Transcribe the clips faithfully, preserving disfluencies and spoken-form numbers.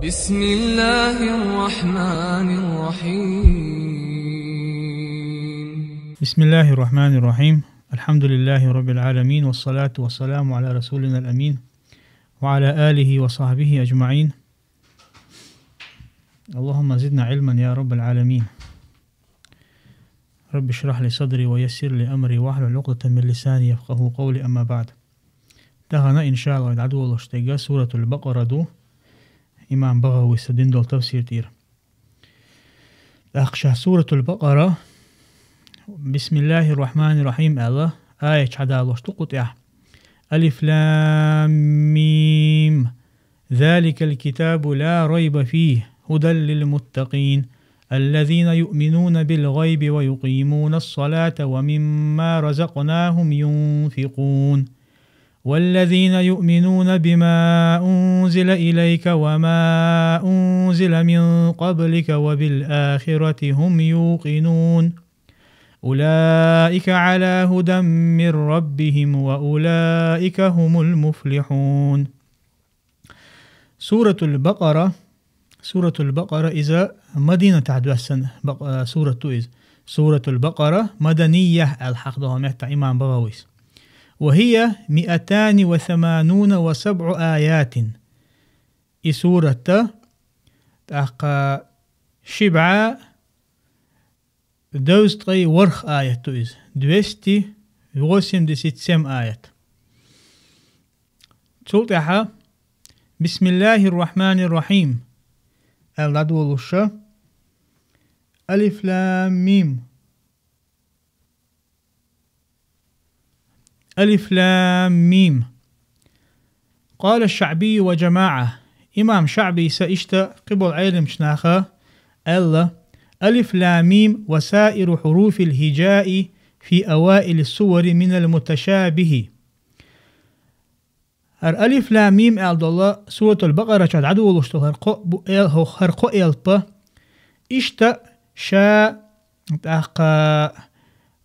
بسم الله الرحمن الرحيم. بسم الله الرحمن الرحيم. الحمد لله رب العالمين، والصلاة والسلام على رسولنا الأمين وعلى آله وصحبه أجمعين. اللهم زدنا علما يا رب العالمين. رب اشرح لي صدري ويسر لي أمري واحلل عقدة من لساني يفقهوا قولي، أما بعد. Тахана, иншааллахӀ, дӀадолалуш дерг Суратул Бакъара ду. Имам БагӀавис дина долу тафсир тӀера. ТӀаккха ша Суратул Бакъара, бисмиллахӀир рахьманир рахьим аьлла, аят хьадалош ду кху тӀехь. Алиф лам мим. ذلك الكتاب لا ريب فيه هدى للمتقين الذين يؤمنون بالغيب ويقيمون الصلاة ومما رزقناهم ينفقون والذين يؤمنون بما أنزل إليك وما أنزل من قبلك وبالآخرة هم يوقنون أولئك على هدى من ربهم وأولئك هم المفلحون. Суратул Бакъара, Суратул Бакъара иза Мадинатахь доьссина бакъ-, а, сурат ду иза. Суратул Бакъара маданийя аьлла хьахдо меттахь имам БагӀавис. وهي مئتان وثمانون وسبع آيات. И сурат, тӀаккха ши бӀе девзткъе ворхӀ аят ду иза, двести восемьдесят семь аят. Цул тӀаьхьа, бисмиллахӀир рахьманир рахьим аьлла дӀадолалуш, алиф лам мим. Алиф лам мим. قال الشعبي وجماعة. Имам ШаӀбийс а иштта кхиболу Ӏеламчу наха аьлла: ألف لام ميم وسائر حروف الهجاء في أوائل السور من المتشابه. ХӀара Алиф лам мим аьлла долу Суратул Бакъара чохь дӀадолалуш долу хӀара кхо бу-, эл-, хӀо-, хӀара кхо элп, иштта ша тӀаккха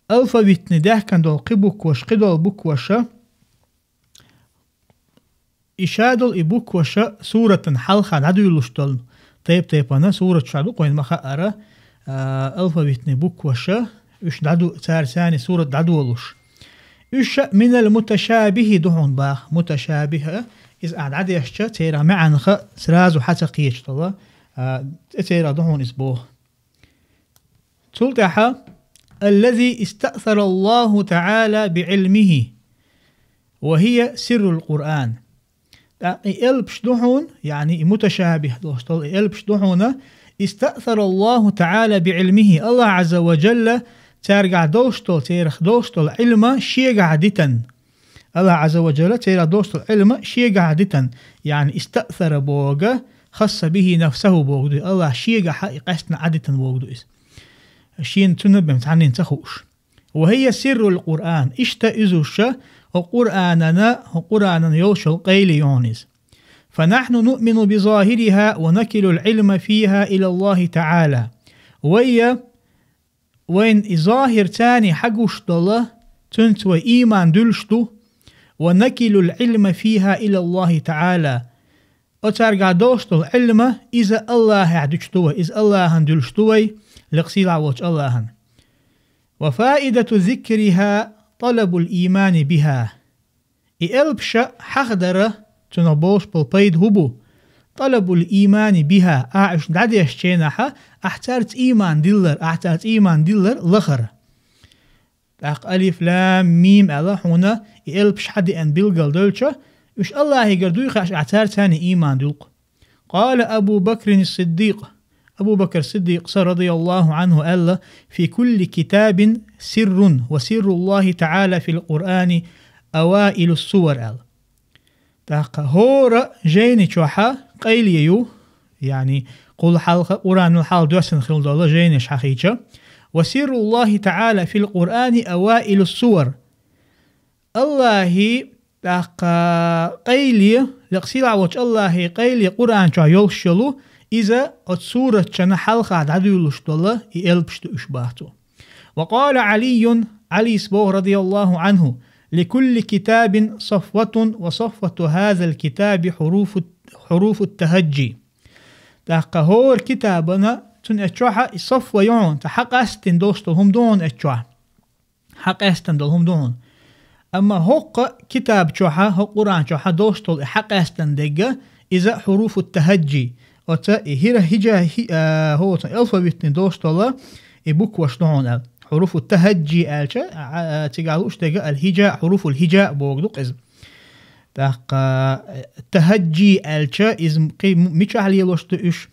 алфавитни даьхкина долу кхин букваш, кхидолу букваша, и ша долу и букваша суратан хьалха дӀадуьйлуш долу тайп-тайпана сурат ша ду, кхойна ма хаъара, а, алфавитни букваша, уьш дӀаду-, цара царна сурат дӀадолуш. Уьш минал муташабихи ду хьуна баха. Муташабиха, иза ахь дӀадешча, церан маьӀнах сразу хьа ца кхеташ долу, а, церан ду хьуна иза боху. Цул тӀаьхьа: الذي استأثر الله تعالى بعلمه وهي سر القرآن. ТӀаккха и элпаш ду хьуна, яъни и муташабих долуш долу и элпаш ду хьуна, استأثر الله تعالى بعلمه, АллахӀ Ӏазза ва Джалла цаьргахь долуш долу, церах долуш долу Ӏилма шегахь дитан. АллахӀ Ӏазза ва Джалла церах долуш долу Ӏилма шегахь дитан, яъни استأثر боху, خص به نفسه боху ду, АллахӀ шегахь и къаьстина Ӏадитан боху ду иза. Шена цунна бен цхьаннен ца хууш. وهي سر القرآن, иштта иза уьш, хӀокху Къуръанана, хӀокху Къуръанан йолуш йолу къайле ю хьуна иза. فنحن نؤمن بظاهرها ونكل العلم فيها إلى الله تعالى. Вай, вайна и захӀир царна хьагуш долу, цуьнца вай ийман дуьллуш ду, ونكل العلم فيها إلى الله تعالى. Оцаьргахь долуш долу Ӏилма, иза АллахӀехь дуьтуш ду вай, иза АллахӀан дуьллуш ду вай, лекха сийлахь волчу АллахӀан. وفائدة ذكرها طلب الإيمان بها. И элпаш хьахадара, цунах болуш болу пайда хӀун бу? طلب الإيمان بها, ахь уьш дӀадешчу хенахь, ахь цаьрца ийман диллар, ахь цаьрца ийман диллар лахара. ТӀаккха алиф лам мим аьлла хьуна и элпаш хьадеана билгал девлча, уьш АллахӀигара дуй хаьаш ахь цаьрца царна ийман дуьллу. قال أبو بكر الصديق, Абу Бакр Сиддикъас, رضي الله عنه, аьлла: في كل كتاب سر وسر الله تعالى في القرآن أوائل السور аьлла. ТӀаккха хӀора жайни чохь къайле ю, яъни кхул хьалха, Къуръанал хьалха доьссина хилла долу жайнаш хьахийча, وسر الله تعالى في القرآن أوائل السور. АллахӀан тӀаккха къайле, лекха сийлахь волчу АллахӀан къайле Къуръан чохь йолуш йолу, иза оцу суратчана хьалха дӀадуьйлуш долу и элпаш ду уьш, боху цо. وقال علي, Ӏалис боху, رضي الله عنه: لكل كتاب صفوة وصفوة هذا الكتاب حروف، حروف التهجي. ТӀаккха хӀора китабана, цун эцчохьа и сафла ю хьуна, цхьа хьакъаьстина долуш долу хӀума ду хьуна эцчохь. Хьакъаьстина долу хӀума ду хьуна. Амма хӀокху китаб чохьа, хӀокху Къуръан чохьа долуш долу и хьакъаьстина дегга, иза хьуруфу тахаджи. Оца и хӀира хиджа-, хи-, а, хӀоца алфавитни долуш долу и букваш ду хьуна аьлла. Хьуруфу тахаджи аьлча, а, а, цигахь лууш дегга алхиджа, хьуруфул хиджа боху ду-кх иза. ТӀаккха, э, тахаджи аьлча, иза м-, кхин м-, мичахь лелош ду уьш?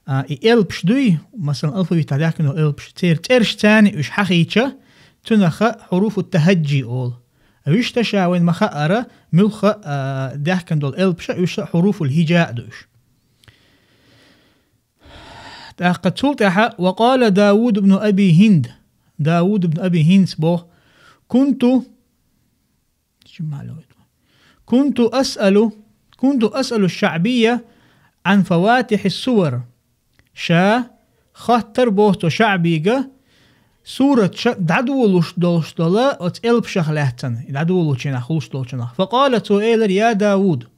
А, и элпаш дуй, масалан, алфавитехь даьхкина долу элпаш, церан цӀераш царна уьш хьахийча, цунах хьуруфу тахаджи олу. Вуьшта ша вайн ма хаара, муьлхха, а, даьхкина долу элпаш, уьш хьуруфул хиджа ду уьш. ТӀаккха цул тӀаьхьа, ва къала Дауд ибн Аби Хинд. Дауд ибн Аби Хиндс боху: «Кунту, кунту асъалу, кунту асъалу шаъбия ан фаватихьи сувар». Ша хаттар боху цо Шаъбига, сураташ дӀадолуш долуш долу оцу элпашах лаьцна, и дӀадолучу хенахь, хуьлуш долчу хенахь. Факъала, цо элира: «Я Дауд,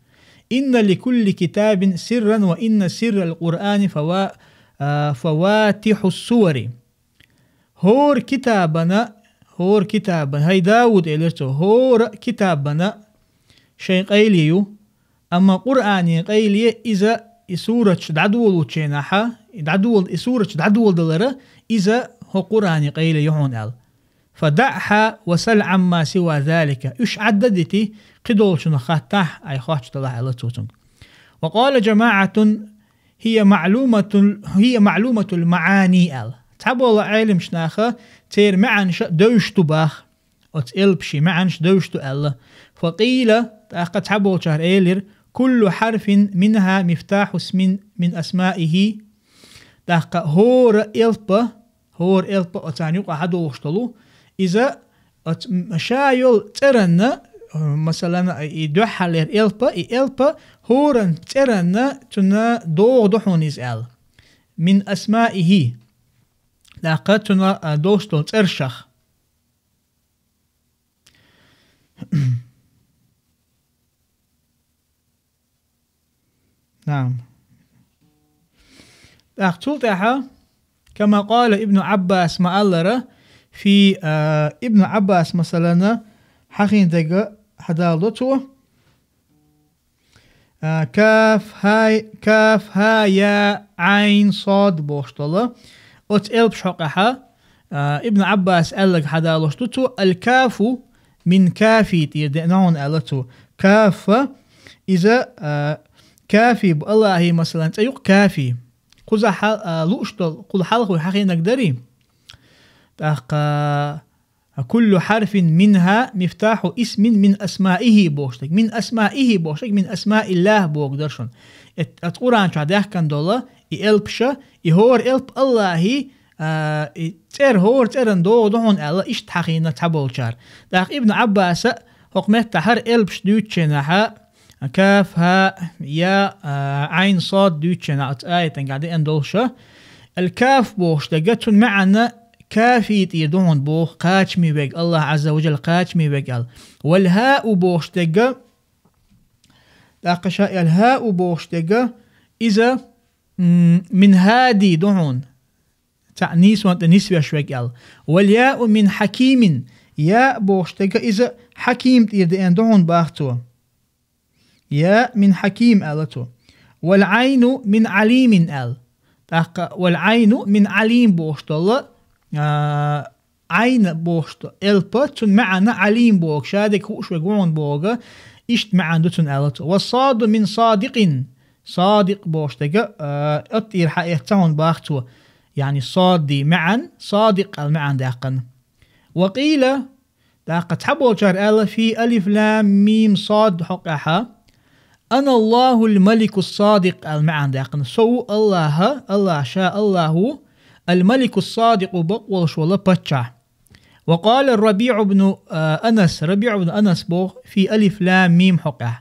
инна ли кулли китабин сирран ва инна сиррал Къуръани фава-, а, фаватихьу суари». ХӀора китабана, хӀора китабана, хӀай Дауд, элира цо, хӀора китабана шайн къайле ю, амма Къуръанан къайле иза, и сураташ дӀадолучу хенахьа, и дӀадола-, и сураташ дӀадоладалара, иза хӀо Къуръанан къайле ю хьуна аьлла. «Фадаъхьа ва сал Ӏамма сива залика». Уьш Ӏадда дити, кхидолчунах хаттахь, айхьа хоттуш делахь аьлла цо цуьнга. Ва къала жамаӀатун хӀия маълуматул, хӀия маълуматул маӀани аьлла. Цхьаболу Ӏеламчу наха церан маьӀанаш а девзаш ду боху. Оцу элпашийн маьӀанаш девзаш ду аьлла. Факъила, тӀаккха цхьаболчара элира: «Куллу хьарфин минхьа мифтахьу исмин мин асмаихи». ТӀаккха хӀора элп а, хӀора элп а оцарна юкъа хьадогӀуш долу, иза оцу м-, ша йолу цӀеранна, масалан, и дуьххьарлера элп а, и элп а хӀоран цӀеранна цунна догӀу ду хьуна иза аьлла. Мин асмаихи. ТӀаккха цунна, а, долуш долу цӀершах. Наам. ТӀаккха цул тӀаьхьа, кама къала Ибну Ӏаббас ма-аллара, фи, а, Ибну Ӏаббас, масалана, хьахийна дерг хьадалдо цо. А, каф, хьа, каф, хьа, я, Ӏайн, сод бохуш долу. Оцу элпаш хьокъехьа, а, Ибн Ӏаббас аьлларг хьадалош ду цо, «Аль-кафу мин кафи» тӀера деана хьуна аьлла цо. Кафа, иза, а, кафи бу, Аллахьи, масалан, цӀе ю-кх кафи. Кхузахь хьал-, а, лууш долу, кхул хьалхо хьахийнарг дарий? ТӀаккха, «Куллу хьарфин минхьа мифтахьу исмин мин асмаихи» бохуш дерг. Мин асмаихи бохуш дерг, мин асмаиллахь боху дара шуна. Эт-, оцу Къуръан чохь даьхкина долу и элпаш а, и хӀора элп Аллахьи, а, и цӀера, хӀора цӀеран догӀу ду хьуна аьлла, иштта хьахийна цхьаболчара. ТӀаккха Ибн Ӏаббаса хӀокху меттахь хӀара элпаш дуьйцучу хенахьа, каф, хьа, я, а, Ӏайн, сод дуьйцучу хенахь оцу аятангахь деана долуша. Аль-каф бохуш дерг, цунна маьӀна кафи тӀера ду хьуна боху, кхачаме верг, Аллахь Ӏазза ва Жалла кхачаме верг аьлла. Валь-хьау бохуш дерг, тӀаккха ша аль-хьау бохуш дерг, иза, м, мин хьади ду хьуна. Цхьаъ нийсонан тӀе нисвеш верг аьлла. Валь-яу мин хьакимин. Я бохуш дерг, иза хьаким тӀера деана ду хьуна боху цо. Я мин хьаким аьлла цо. Валь-Ӏайну мин Ӏалимин аьлла. ТӀаккха валь-Ӏайну мин Ӏалим бохуш долу, а, Ӏайн бохуш долу элп, цунна маьӀна Ӏалим боху, ша дерг хууш верг ву хьуна боху, иштта маьӀна ду цунна аьлла цо. Ва саду мин садикъин. Садикъ бохуш дерг, а, оцу тӀера хьаэцна хьуна боху цо. Яъни сади маьӀна, садикъ аьлла маьӀна даьккхина. Ва къийла, тӀаккха цхьаболчара аьлла, фи алиф лам мим сад хьокъехьа, «Ана Аллахул маликус садикъ» аьлла маьӀна даьккхина. Со ву Аллахь, Аллахь ша Аллахь ву, аль-маликус садикъу, бакъволуш волу паччахь. Ва къала Рабиъу бну, а, Анас, Рабиъу бну Анас боху, фи алиф лам мим хьокъехь: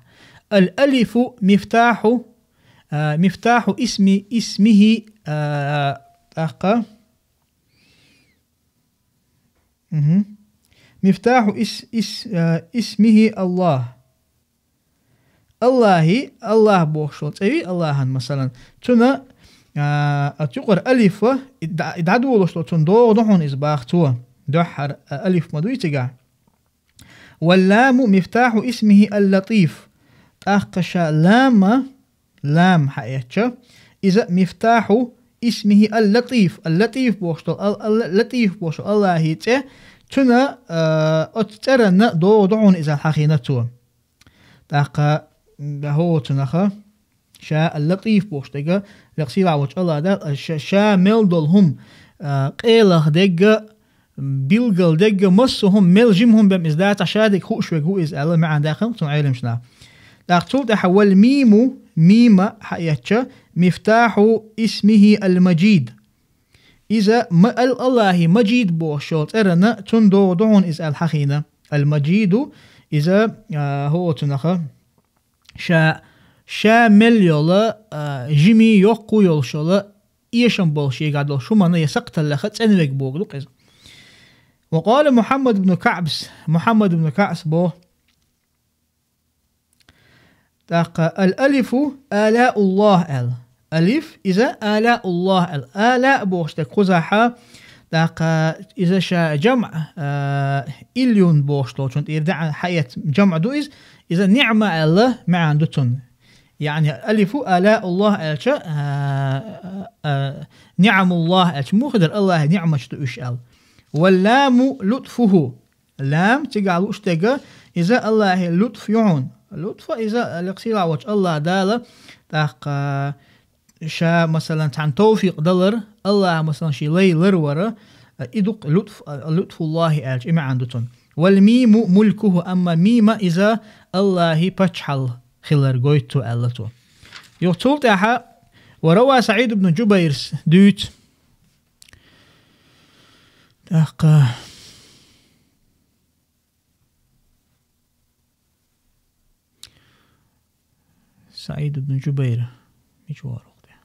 «Аль-алифу мифтахьу, а, мифтахьу исми, исмихи», а, тӀаккха. Мгм. «Мифтахьу ис-, ис-, а, исмихи Аллахь». Аллахи, Аллах бохуш долу цӀе вий Аллахьан, масалан, цуна, а, оцу юкъара алифа, и дӀа-, и дӀадолуш долу цунна догӀу ду хьуна иза баха цо. Дуьххьара, а, алиф ма дуй цигахь. «Валламу мифтаху исмихи аллатиф». ТӀаккха ша лама, лам хьаэцча, иза мифтаху исмихи аллатиф. Аллатиф бохуш долу, ал-, алла-, латиф бохуш долу Аллахи цӀе, цуна, а, оцу цӀеранна догӀу ду хьуна иза хьахийна цо. ТӀаккха хӀоцунаха ша аллатиф бохуш дега, лекха сийлахь волчу Аллах Дала, ша, ша мел долу хӀума, а, къелах дегга, билгал дегга, массо а хӀума, мел жима хӀума бен иза дацахь, ша дерг хууш верг ву иза аьлла, маьӀна даьккхина цунна Ӏеламнаха. ТӀаккха цул тӀаьхьа «вал миму», мима хьаэцча, «мифтаху исмихи ал-Маджид». Иза ма-, ал-, Аллахи Маджид бохуш йолу цӀеранна цунна догӀу ду хьуна иза аьлла хьахийна. Ал-Маджиду, иза, а, хӀоцунаха, ша, ша мел йолу, а, жимий йоккху йолуш йолу, эшам болуш егахь долу шумана я сакхталлаха цӀенвег богу ду-кх иза. Ва къала Мухаммад ибн Каъбс, Мухаммад ибн Каъбс бо, тӀаккха «Ал-алифу алауллах» аьлла. Алиф, иза алауллах аьлла. Ала бохуш дерг кхузахьа, тӀаккха иза ша жамъ, а, ильюн бохуш долчун тӀера даьӀа хьаэц жамъ ду иза. Иза ниъма аьлла маьӀна ду цунна. Яъни алифу алауллах аьлча, а, а, ниъамуллах аьлча, муха дара Аллахи ниъмаш ду уьш аьлла. «Валламу лутфуху». Лам цигахь лууш дега, иза Аллахи лутф ю хьуна. Лутфа иза лекха сийлахь волчу Аллах Дала, тӀаккха ша, масалан, цхьаьна товфикъ далар, Аллах, масалан, ши лай ларвара, и ду-кх лутф, лутфуллахи аьлча, и маьӀна ду цунна. «Вал миму мулкуху», амма мима иза Аллахи паччахьалла хилар гойту цо аьлла цо. Юха цул тӀаьхьа: «Ва рава СаӀид ибн Джубайрс», дуьйцу. ТӀаккха СаӀид ибн Джубайр. Мича вара хӀокху тӀе?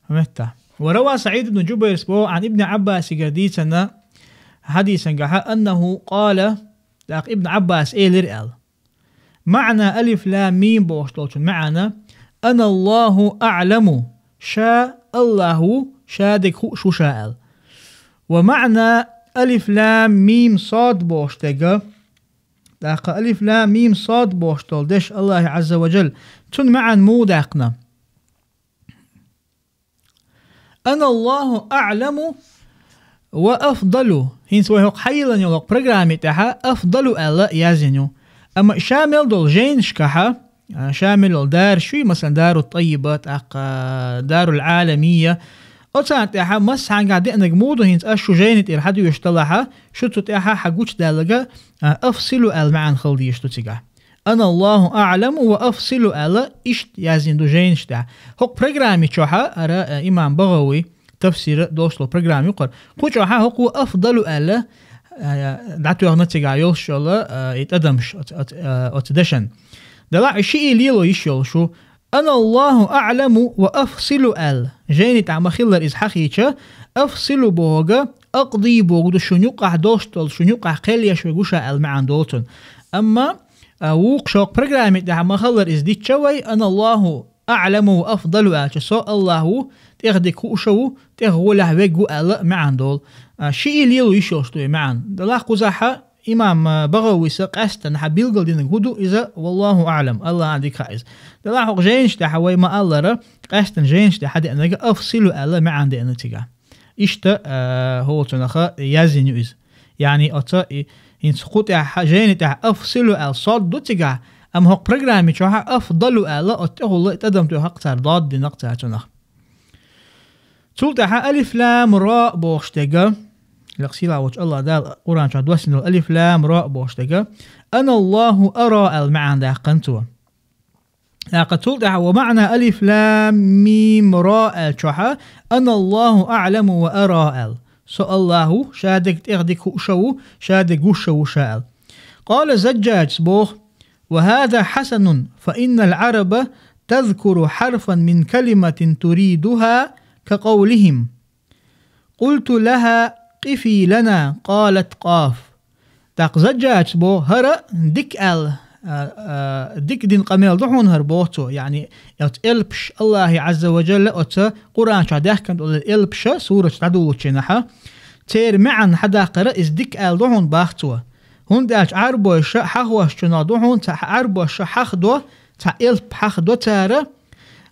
ХӀаметта. «Ва рава СаӀид ибн Джубайрс», бо, Ӏан Ибн Ӏаббасигара дийцина хьадисангахьа, «аннаху къала», тӀаккха Ибн Ӏаббас элира аьлла. «МаӀна алиф лам мим», бохуш долчун маьӀна: «Ана Аллаху аӀламу», ша Аллах ву, ша дерг хууш ву ша аьлла. «Ва маӀна алиф лам мим сад», бохуш дега, тӀаккха алиф лам мим сад бохуш долу деш Аллахи Ӏазза ва Джалла, цунна маьӀна муха даьккхина? «Ана Аллаху аӀламу ва афдалу». ХӀинца вай хӀокху хьайиллина йолу программе тӀехьа «афдалу» аьлла яздина ю. Амма ша мел долу жайнашкахьа, а, ша мел йолу дараш ю, масалан, Дару Тайиба, тӀаккха Дарул Ӏаламия. Оцарна тӀехьа массанхьа деанарг муха ду, хӀинца ас шу жайни тӀера хьадоьшуш далахьа, шу цу тӀехьа хьан гучудаьлларг, а, «афсилу» аьлла маьӀна хила дезаш ду цигахь. «Ана Аллаху аӀламу ва афсилу» аьлла, иштта яздина ду жайнаш тӀехь. ХӀокху программе чохьа, ара, э, имам БагӀави тафсира долуш долу программа ю кхара. Кху чохьа хӀокхо «афдалу» аьлла, э, дӀатоьхна цигахь йолуш йолу, э, и тӀадамаш оц-, оц-, э, оцу дешан. Делахь и шиъ лело йиш йолуш ву. «Ана Аллаху аӀламу ва афсилу» аьлла. Жайни тӀехь ма-хиллара иза хьахийча, «афсилу» бохург, «акъди» бохург ду, шун юкъахь долуш долу, шун юкъахь кхел еш верг ву ша аьлла маьӀна долу цунна. Амма, а, вукху шокху программе тӀехь ма-хиллара иза дитча вай, «Ана Аллаху аӀламу ва афдалу» аьлча, со Аллах ву, тӀех дика хууша ву, тӀех гӀолехь верг ву аьлла маьӀна долу. А, шиъ лело йиш йолуш ду и маьӀна. Делахь кхузахьа имам, а, БагӀависа къаьстина хьан билгалдинарг хӀун ду иза, валлаху аӀлам, Аллахьан дика хаьа иза. Делахь хӀокху жайнаш тӀехьа вай ма-аллара, къаьстина жайнаш тӀехь хьадеанарг «афсилу» аьлла маьӀна деана цигахь. Иштта, а, хӀоцунаха яздина ю иза. Яъни оцу и, хӀинца кху тӀехь, жайни тӀехь «афсилу» аьлла сод ду цигахь, амма хӀокху программе чохьа «афдалу» аьлла, оцу тӀехула и тӀадам тоьхна-кх цара, дод дина-кх цара цунах. Цул тӀаьхьа «алиф лам ра» бохуш дега, лекха сийлахь волчу Аллах Дала Къуръан чохь доссина долу «алиф лам ра» бохуш дега, «Ана Аллаху ара» аьлла маьӀна даьккхина цо. ТӀаккха цул тӀаьхьа «ва маӀна алиф лам мим ра» аьлла чохьа, «Ана Аллаху аӀламу ва ара» аьлла. Со Аллах ву, ша дерг тӀех дика хууша ву, ша дерг гуша ву ша аьлла. Къала Заджаджс боху: «Ва хаза хьасанун, фа иннал Ӏараба тазкуру хьарфан мин калиматин туридуха ка къавлихим: къулту лаха къифи лана, къалат къаф». ТӀаккха Заджаджс боху: «ХӀара дика аьлла, а, а, дика дина къамел ду хьуна хӀара, боху цо. Яъни, оцу элпаш, Аллахьа Ӏазза ва Джалла оцу Къуръан чохь даьхкина долу элпаш, сурат дӀадолучу хенахь, церан маьӀна хьадаккхар иза дика аьлла ду хьуна, бах цо. ХӀунда аьлча Ӏарбойша хьахошчунах ду хьуна, цхьа Ӏарбойша хьахдо, цхьа элп хьахдо цара,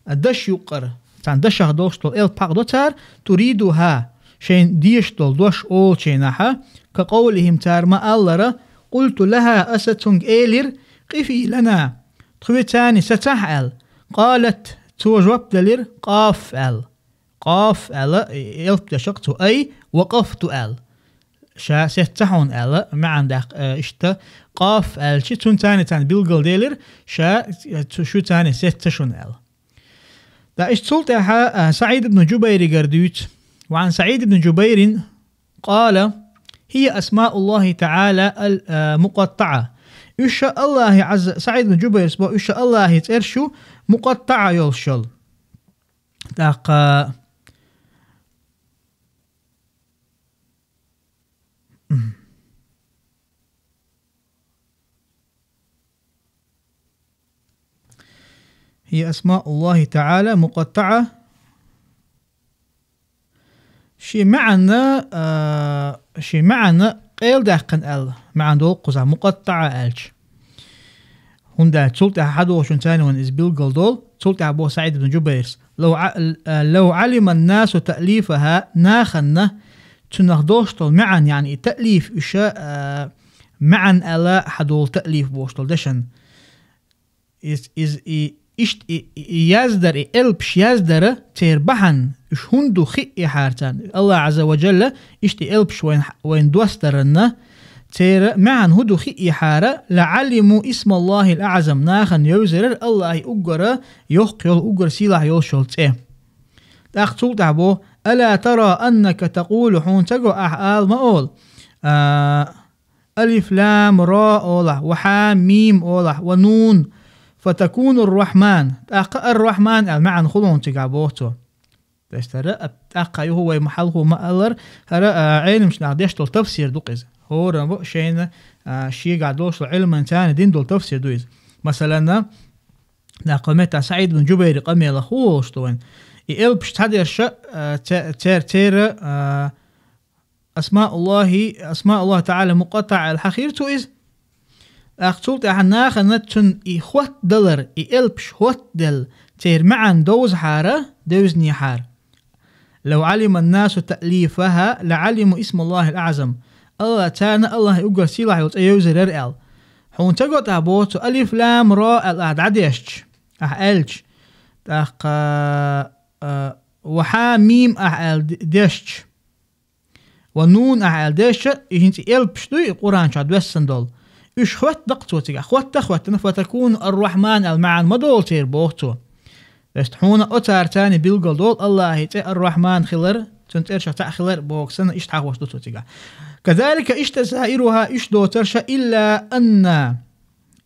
даш юккъара, царна дашах долуш долу элп хьахдо цара, туридуха, шайна дезаш долу дош олучу хенахь, ка къовлихим, цара ма-аллара, къулту лаха, аса цуьнга элира, къифи лана, тхоьца сацахьа аьлла. Къалат, цо жоп делира, къаф аьлла. Къаф аьлла, элп дешах цо, ай, вакъафту аьлла. Ша сецна хьуна аьлла, маьӀна даккха, э, иштта, къаф аьлча, цуьнца царна билгалделира, ша, э, цу, шу царна сецна шуна аьлла. Ткъа иштта цул тӀаьхьа, э, СаӀид ибн Джубайригара дуьйцу. Ва Ӏан СаӀид ибн Джубайрин къала: «Хия асмауллахи таӀала ал-, э, мукъаттаӀа». Уьш ша Аллахьа Ӏазза, СаӀид ибн Джубайрс бо, уьш ша Аллахьа цӀераш ю мукъаттаӀа йолуш йолу. ТӀаккха هي أسماء الله تعالى مقطعة. Ши маьӀна, а, ши маьӀна къайладаьккхина аьлла, маьӀна долу кхузахь мукъаттаӀа аьлча. ХӀунда аьлча цул тӀаьхьа хьадолчун царна ван иза билгал долу, цул тӀаьхьа боху СаӀид ибн Джубайрс: «Лав Ӏа-, лав Ӏалима ан-насу таълифаха», нахана цунах долуш долу маьӀна, яъни и таълиф, уьш, а, маьӀна аьлла хьадолу таълиф бохуш долу дешан. Из, из, и, ишт, и, и, и яздар, и элпаш яздара, церан бахьана, уьш хӀунда ду хиъ яхьара царна. Аллахь Ӏазза ва Джалла, ишт и элпаш вайн, вайн достаранна, церан маьӀна хӀун ду хиъ яхьара, ла Ӏалиму исмаллахил аӀзам, нахана йовзарар Аллахьи уггара йоккха йолу, уггара сийлахь йолуш йолу цӀе. ТӀаккха цул тӀаьхьа бо: «Ала тара аннака такъулу», хьуна ца го ахь ала ма олу. А, алиф лам ра олахь, ва хьа мим олахь, ва нун, фа такуну ар-Рахьман. ТӀаккха ар-Рахьман аьлла маьӀна хуьлу хьуна цигахь боху цо. То есть хӀара, а, тӀаккха юха вай ма хьалхо ма аллара, хӀара, а, Ӏеламчу наха деш долу тафсир ду-кх иза. ХӀора бу шайна, а, шегахь долуш долу Ӏилманца дина долу тафсир ду иза. Масалан, тӀаккха метта СаӀид бин Джубайри къамелах хӀун волуш ду вайн? И элпаш цхьадерша, а, це-, цер-, цера, а, асмауллахи, асмауллахи таӀала мукъаттаӀа аьлла хьахийра цо иза. ТӀаккха цул тӀаьхьа нахана цунна и хӀоттадалар, и элпаш хӀоттаделла, церан маьӀна довзахьара, девзинехьара. «Лав Ӏалима ан-насу таълифаха, ла Ӏалиму исмаллахил аӀзам». Алла, царна Аллахьи уггар сийлахь йолу цӀе йовзар яра аьлла. Хьуна ца го тӀаккха боху цо, алиф лам ра аьлла ахь дӀадешча, ахь аьлча. ТӀаккха, а, ва хьа мим ахь аьлла д-, дешча. Ва нун ахь аьлла дешча, и хӀинца и элпаш дуй, и Къуръан чохь доьссина долу. Уьш хӀоттадаккха цо цигахь. ХӀотта а хӀоттана, фа такуну ар-Рахьман аьлла маьӀна ма долу церан боху цо. То есть хьуна оцара царна билгал долу Аллахьи цӀе ар-Рахьман хилар, цуьнан цӀерашах цхьаъ хилар боху санна, иштта хьахош ду цо цигахь. Казалика иштта саируха, уьш доцарша, илла анна,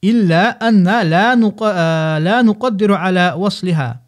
илла анна ла нукъа-, а, ла нукъаддиру Ӏала васлиха.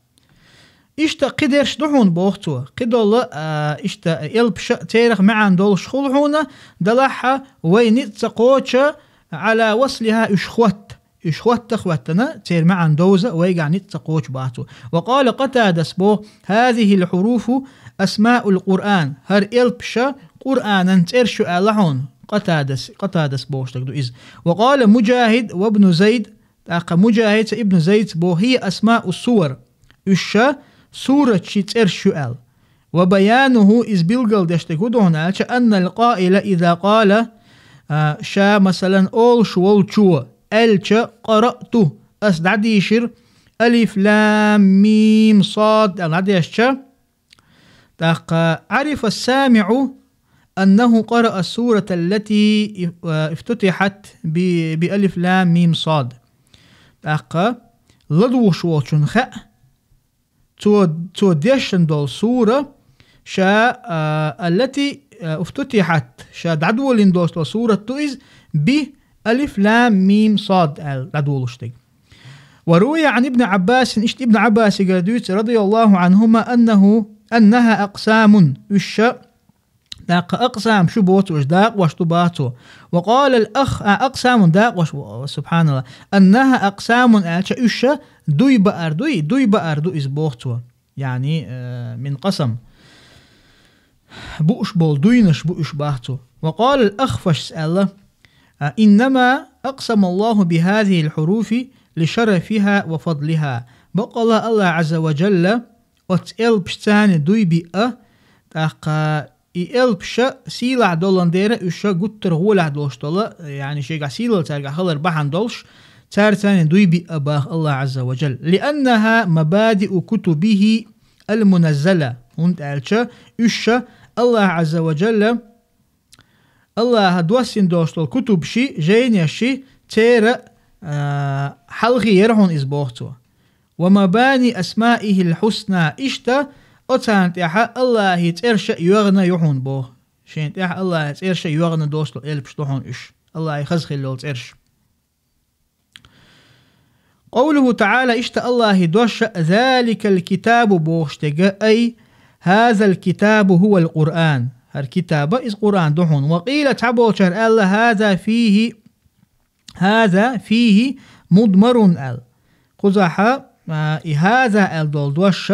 Иштта кхидерш ду хьуна, боху цо. Кхидолла, а, иштта элпаша церах маьӀна долуш хуьлу хьуна, далахьа вай ницкъ ца кхочу, Ӏала васлиха уьш хӀотта. Уьш хӀотта а хӀоттана, церан маьӀна довза вайгахь ницкъ ца кхочу, бах цо. Ва къала Къатадас бо: «Хазихил хьуруфу асмаул Къуръан». ХӀара элпаша Къуръанан цӀераш ю аьлла хьуна. Къатадас, Къатадас бохуш стаг ду иза. Ва къала Муджахид ва ибну Зайд, тӀаккха Муджахидца, ибну Зайдца бо: «Хия асмаус сувар». Уьш ша суратчий цӀераш ю аьлла. «Ва баянуху», иза билгал деш дерг хӀун ду хьуна аьлча, «аннал къаила иза къала», а, ша, масалан, олуш волчо аьлча, «къараъту», ас дӀадийшира, «алиф лам мим сад» аьлла дӀадешча, тӀаккха, «Ӏарифа ас-самиӀу аннаху къараа ас-сурата аллати иф-, а, ифтутихьат би, би алиф лам мим сад». ТӀаккха, ладугӀуш волчун хаьа, цо, цо дешна долу сура, ша, а, аллати, а, уфтутихьат, ша дӀадолийна долуш долу сурат ду иза, би алиф лам мим сад аьлла дӀадолуш дерг. Ва руя Ӏан ибн Ӏаббасин, иштта ибн Ӏаббасигара дуьйцу, радияллаху Ӏанхума, аннаху, аннаха акъсамун, уьш ша ТӀаккха أقسام шу боху цо, уьш дакъош ду боху цо. وقال الأخ-، а, أقسام дакъош, ва-, سبحان الله. أنها أقسام аьлча, уьш дуй баар дуй, дуй баар ду иза боху цо. يعني, э, من قسم. Бууш болу дуйнаш бу уьш боху цо. وقال الأخفش аьлла, а, إنما أقسم الله بهذه الحروف لشرفها وفضلها. Баккъалла АллахӀ Ӏазза ва Джалла оцу элпашца дуй биъна, тӀаккха и элпаш сийлахь долун дера, уьш гуттар а гӀолехь долуш долу, يعني шегахь сийлалла цаьргахь хилар бахьана долуш, цаьрца дуй биъна боху АллахӀ Ӏазза ва Джалла. لأنها مبادئ كتبه المنزلة. ХӀунда аьлча уьш АллахӀ Ӏазза ва Джалла, АллахӀа доссийна долуш долу кутубаши, жайнаши, церан, а, хьалхе яра хьуна иза боху цо. ومباني أسمائه الحسنى. Иштта оцарна тӀехь АллахӀан цӀераш а йоьгӀна ю хьуна боху. Шена тӀехь АллахӀан цӀераш а йоьгӀна долуш долу элпаш ду хьуна уьш. АллахӀан хаза хилла йолу цӀераш. قوله تعالى, иштта АллахӀан дош: ذلك الكتاب бохуш дерг, أي هذا الكتاب هو القرآن. ХӀара китаб иза Къуръан ду хьуна. وقيل, цхьаболчара аьлла: هذا فيه هذا فيه مضمر аьлла. Кхузахь, а, и هذا аьлла долу дош,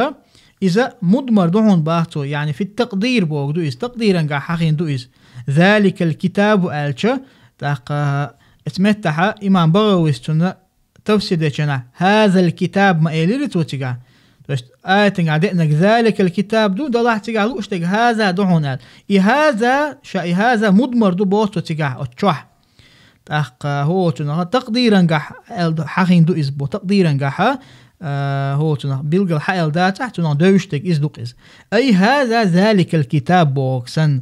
иза мудмар ду хьуна боху цо, يعني في التقدير боху ду иза, такъдирангахь хьахийна ду иза. ذلك الكتاب аьлча, тӀаккха оцу меттехь имам БагӀавис цунна тафсир дечу хенахь هذا الكتاب ма элира цо цигахь. То есть аятангахь деънарг ذلك الكتاب ду, делахь цигахь лууш дерг هذا ду хьуна аьлла. И هذا, ша и هذا мудмар ду боху цо цигахь, оцу чохь. ТӀаккха хӀокху цунах такъдирангахь аьлла ду, хьахийна ду иза боху, такъдирангахь, а, хӀокху цунах билггал хьааьлла дацахь, цунах девзаш дерг иза ду-кх иза. أي هذا ذلك الكتاب бохург санна,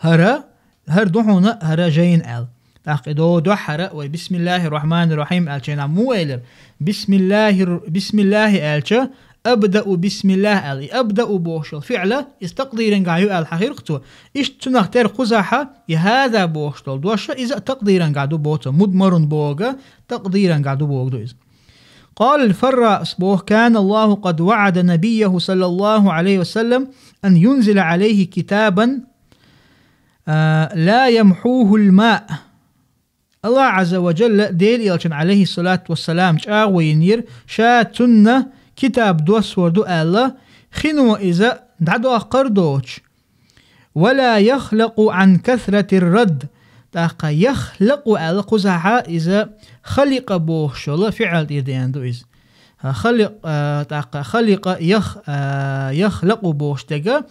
хӀара, хӀара ду хьуна хӀара жайна аьлла. ТӀаккха и до дуьххьара вай بسم الله الرحمن الرحيم аьллачу хенахь муха элира? بسم الله ر-، بسم الله аьлча, أبدأ بسم الله аьлла. И أبدأ бохуш йолу фиӀла, иза такъдирангахь ю аьлла хьахийра-кх цо. Иштта цунах тера кхузахь и هذا бохуш долу дош, иза а такъдирангахь ду боху цо, مضمر бохург, такъдирангахь ду бохург ду иза. قال الفراء боху: كان الله قد وعد نبيه صلى الله عليه وسلم أن ينزل عليه كتابا، а, لا يمحوه الماء. АллахӀ Ӏазза ва Джалла Делан Элчанна, Ӏалайхи ссалату вассалам, чӀагӀо йинера, ша цунна китаб доссор ду аьлла, хино иза дӀадоккхур доцуш. ولا يخلق عن كثرة الرد. ТӀаккха يخلق аьлла кхузахь иза خلق бохуш йолу фиӀал тӀера деана ду иза. ХӀа, خلق, а, тӀаккха خلق يخ-, а, يخلق бохуш дерг,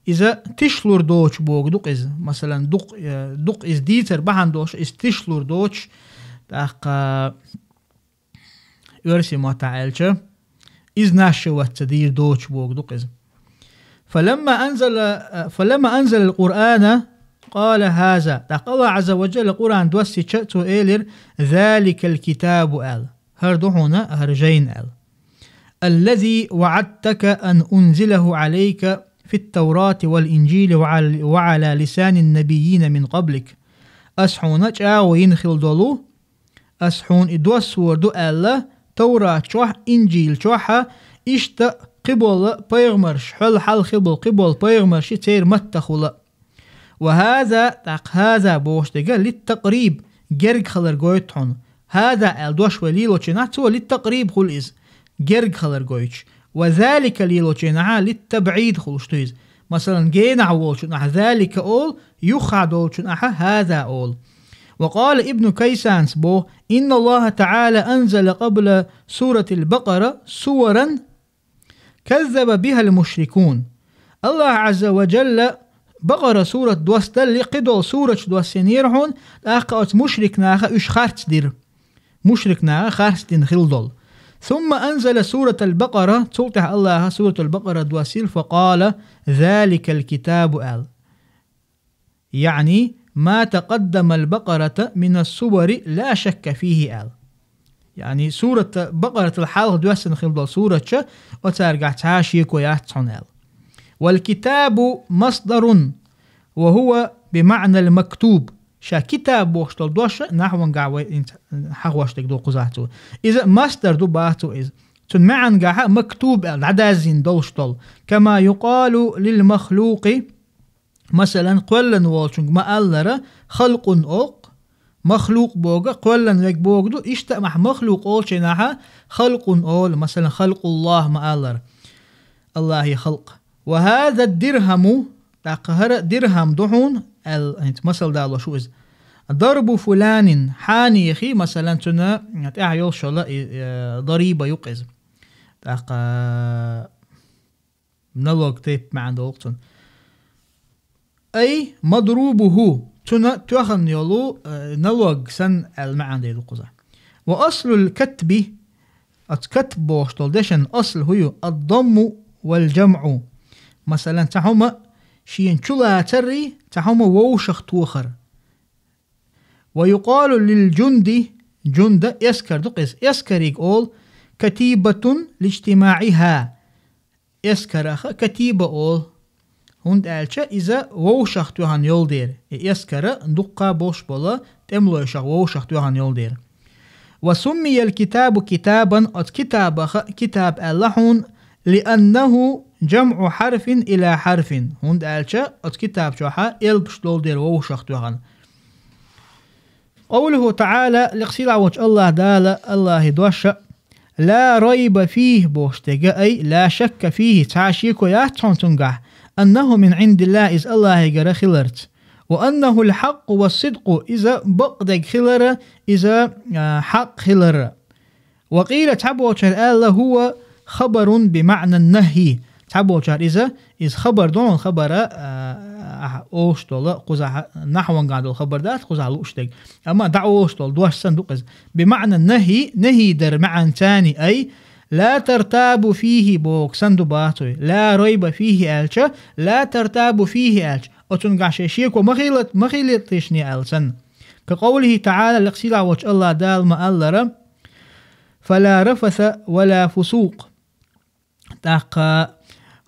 иза тишлур доцуш бохург ду-кх иза. Масалан, дукъ-, э, дукъ иза дийцар бахьана долуш, иза тишлур доцуш, тӀаккха оьрсийн маттахь аьлча, изнашиваться дийр доцуш бохург ду-кх иза. فلما أنزل, э, فلما أنزل القرآن قال هذا. ТӀаккха АллахӀ Ӏазза ва Джалла Къуръан доссийча, цо элира: ذلك الكتاب аьлла. ХӀара ду хьуна хӀара жайна аьлла. الذي وعدتك أن أنزله عليك في التوراة والإنجيل وعلى، وعلى لسان النبيين من قبلك. Ас хьуна чӀагӀо йина хилла долу, ас хьуна и доссор ду аьлла, Таврат чохь, Инжил чохь, иштта кхиболу пайхамарш, хьол хьалха хилла болу кхиболу пайхамарш, церан маттахула. وهذا, тӀаккха هذا бохуш дерг للتقريب, герга хилар гойту хьуна. هذا аьлла дош вай лелочу хенахь, цо للتقريب хуьлу иза, герга хилар гойтуш. وذلك лелочу хенахь للتبعيد хуьлуш ду иза. Масалан, генахь волчунна ахь ذلك олу, юххехь долчунна ахь هذا олу. وقال ابن كيسان боху: إن الله تعالى أنزل قبل سورة البقرة سورا كذب بها المشركون. АллахӀ Ӏазза ва Джалла Бакъара сурат доссадалли, кхидолу сураташ доссийнера хьуна, тӀаккха оцу мушрик наха уьш харц дира. Мушрик наха харц дина хилла долу. ثم أنزل سورة البقرة, цул тӀаьхьа АллахӀа суратул Бакъара доссийла, فقال: ذلك الكتاب аьлла. يعني ما تقدم البقرة من السور لا شك فيه аьлла. Яъни сурат Бакъаратал хьалха доьссина хилла долу сураташ, оцаьргахь цхьа а шеко яц хьуна аьлла. والكتاب مصدر وهو بمعنى المكتوب. Ша китаб бохуш долу дош нахьвангахь вай хӀинца хьахош дерг ду кхузахь цо. Иза масдар ду боху цо иза. Цуьнан маьӀнагахь مكتوب аьлла, дӀадаьззина долуш долу. كما يقال للمخلوق Масалан, кхоьллина волчунга ма-аллара, халкъун олу, махлукъ боху, кхоьллина верг бохург ду, иштта а махлукъ олучу хенахь халкъун олу, масалан, халкъуллахь ма-аллара, Аллахьан халкъ. Ва хаза дирхьаму, тӀаккха хӀара дирхьам ду хьуна, аьлла, хӀинца масал далош ву иза. Дарбу фуланин, хьанехи, масалан, цуьнан тӀехь йолуш йолу и, э, дариба ю-кх иза. ТӀаккха налог тайпа маьӀна долу-кх цуьнан. Ай мадрубуху, цуьнан тоьхна йолу, э, налог санна аьлла маьӀна дийр ду кхузахь. Ва аслул катби, оцу катб бохуш долу дешан асл хӀун ю, ад-дамму вал-жамъу. Масалан, цхьа хӀума шена чу лацаррий, цхьа хӀума вовшах тохар. Ва юкъалу лил-жунди, жунда эскар ду-кх иза, эскариг олу, катибатун лиджтимаӀиха. Эскарах катиба олу, хӀунда аьлча иза вовшах тоьхна йолу дера, и эскар дуккха болуш болу тӀемалойшах вовшах тоьхна йолу дера. Ва суммиял китабу китабан, оцу китабах китаб аьлла хьуна, лианнаху жамъу хьарфин ила хьарфин, хӀунда аьлча оцу китаб чохь элпаш долу дера вовшах тоьхна. Къовлуху таӀала, лекха сийлахь волчу Аллахь Дала, Аллахьан дош а, ла райба фийхи бохуш дерг а, ай ла шакка фийхи, цхьа а шеко яц хьуна цуьнгахь, аннаху мин Ӏиндиллахь, иза Аллахьегара хиларца. Ва аннахул хьакъу ва сидкъу, иза бакъдерг хилар а, иза, а, хьакъ хилар а. Ва къийла, цхьаболчара аьлла, хӀува хабарун би маӀнан нахьи. Цхьаболчара иза, иза хабар ду хьуна, хабар а, а, олуш долу кхузахь, нахьвангахь долу хабар дац кхузахь лууш дерг. Амма дӀаолуш долу дош санна ду-кх иза. Би маӀнан нахьи, нахьи дар маьӀна царна, ай ла тартабу фийхи бохург санна ду бацуй. Ла райба фийхи аьлча, ла тартабу фийхи аьлча, оцуьнгахь шайн шеко ма хила-, ма хилийталаш аьлла санна. Ка къовлихи таӀала, лекха сийлахь волчу Аллахь Дала ма-аллара, фала рафаса вала фусукъ. ТӀаккха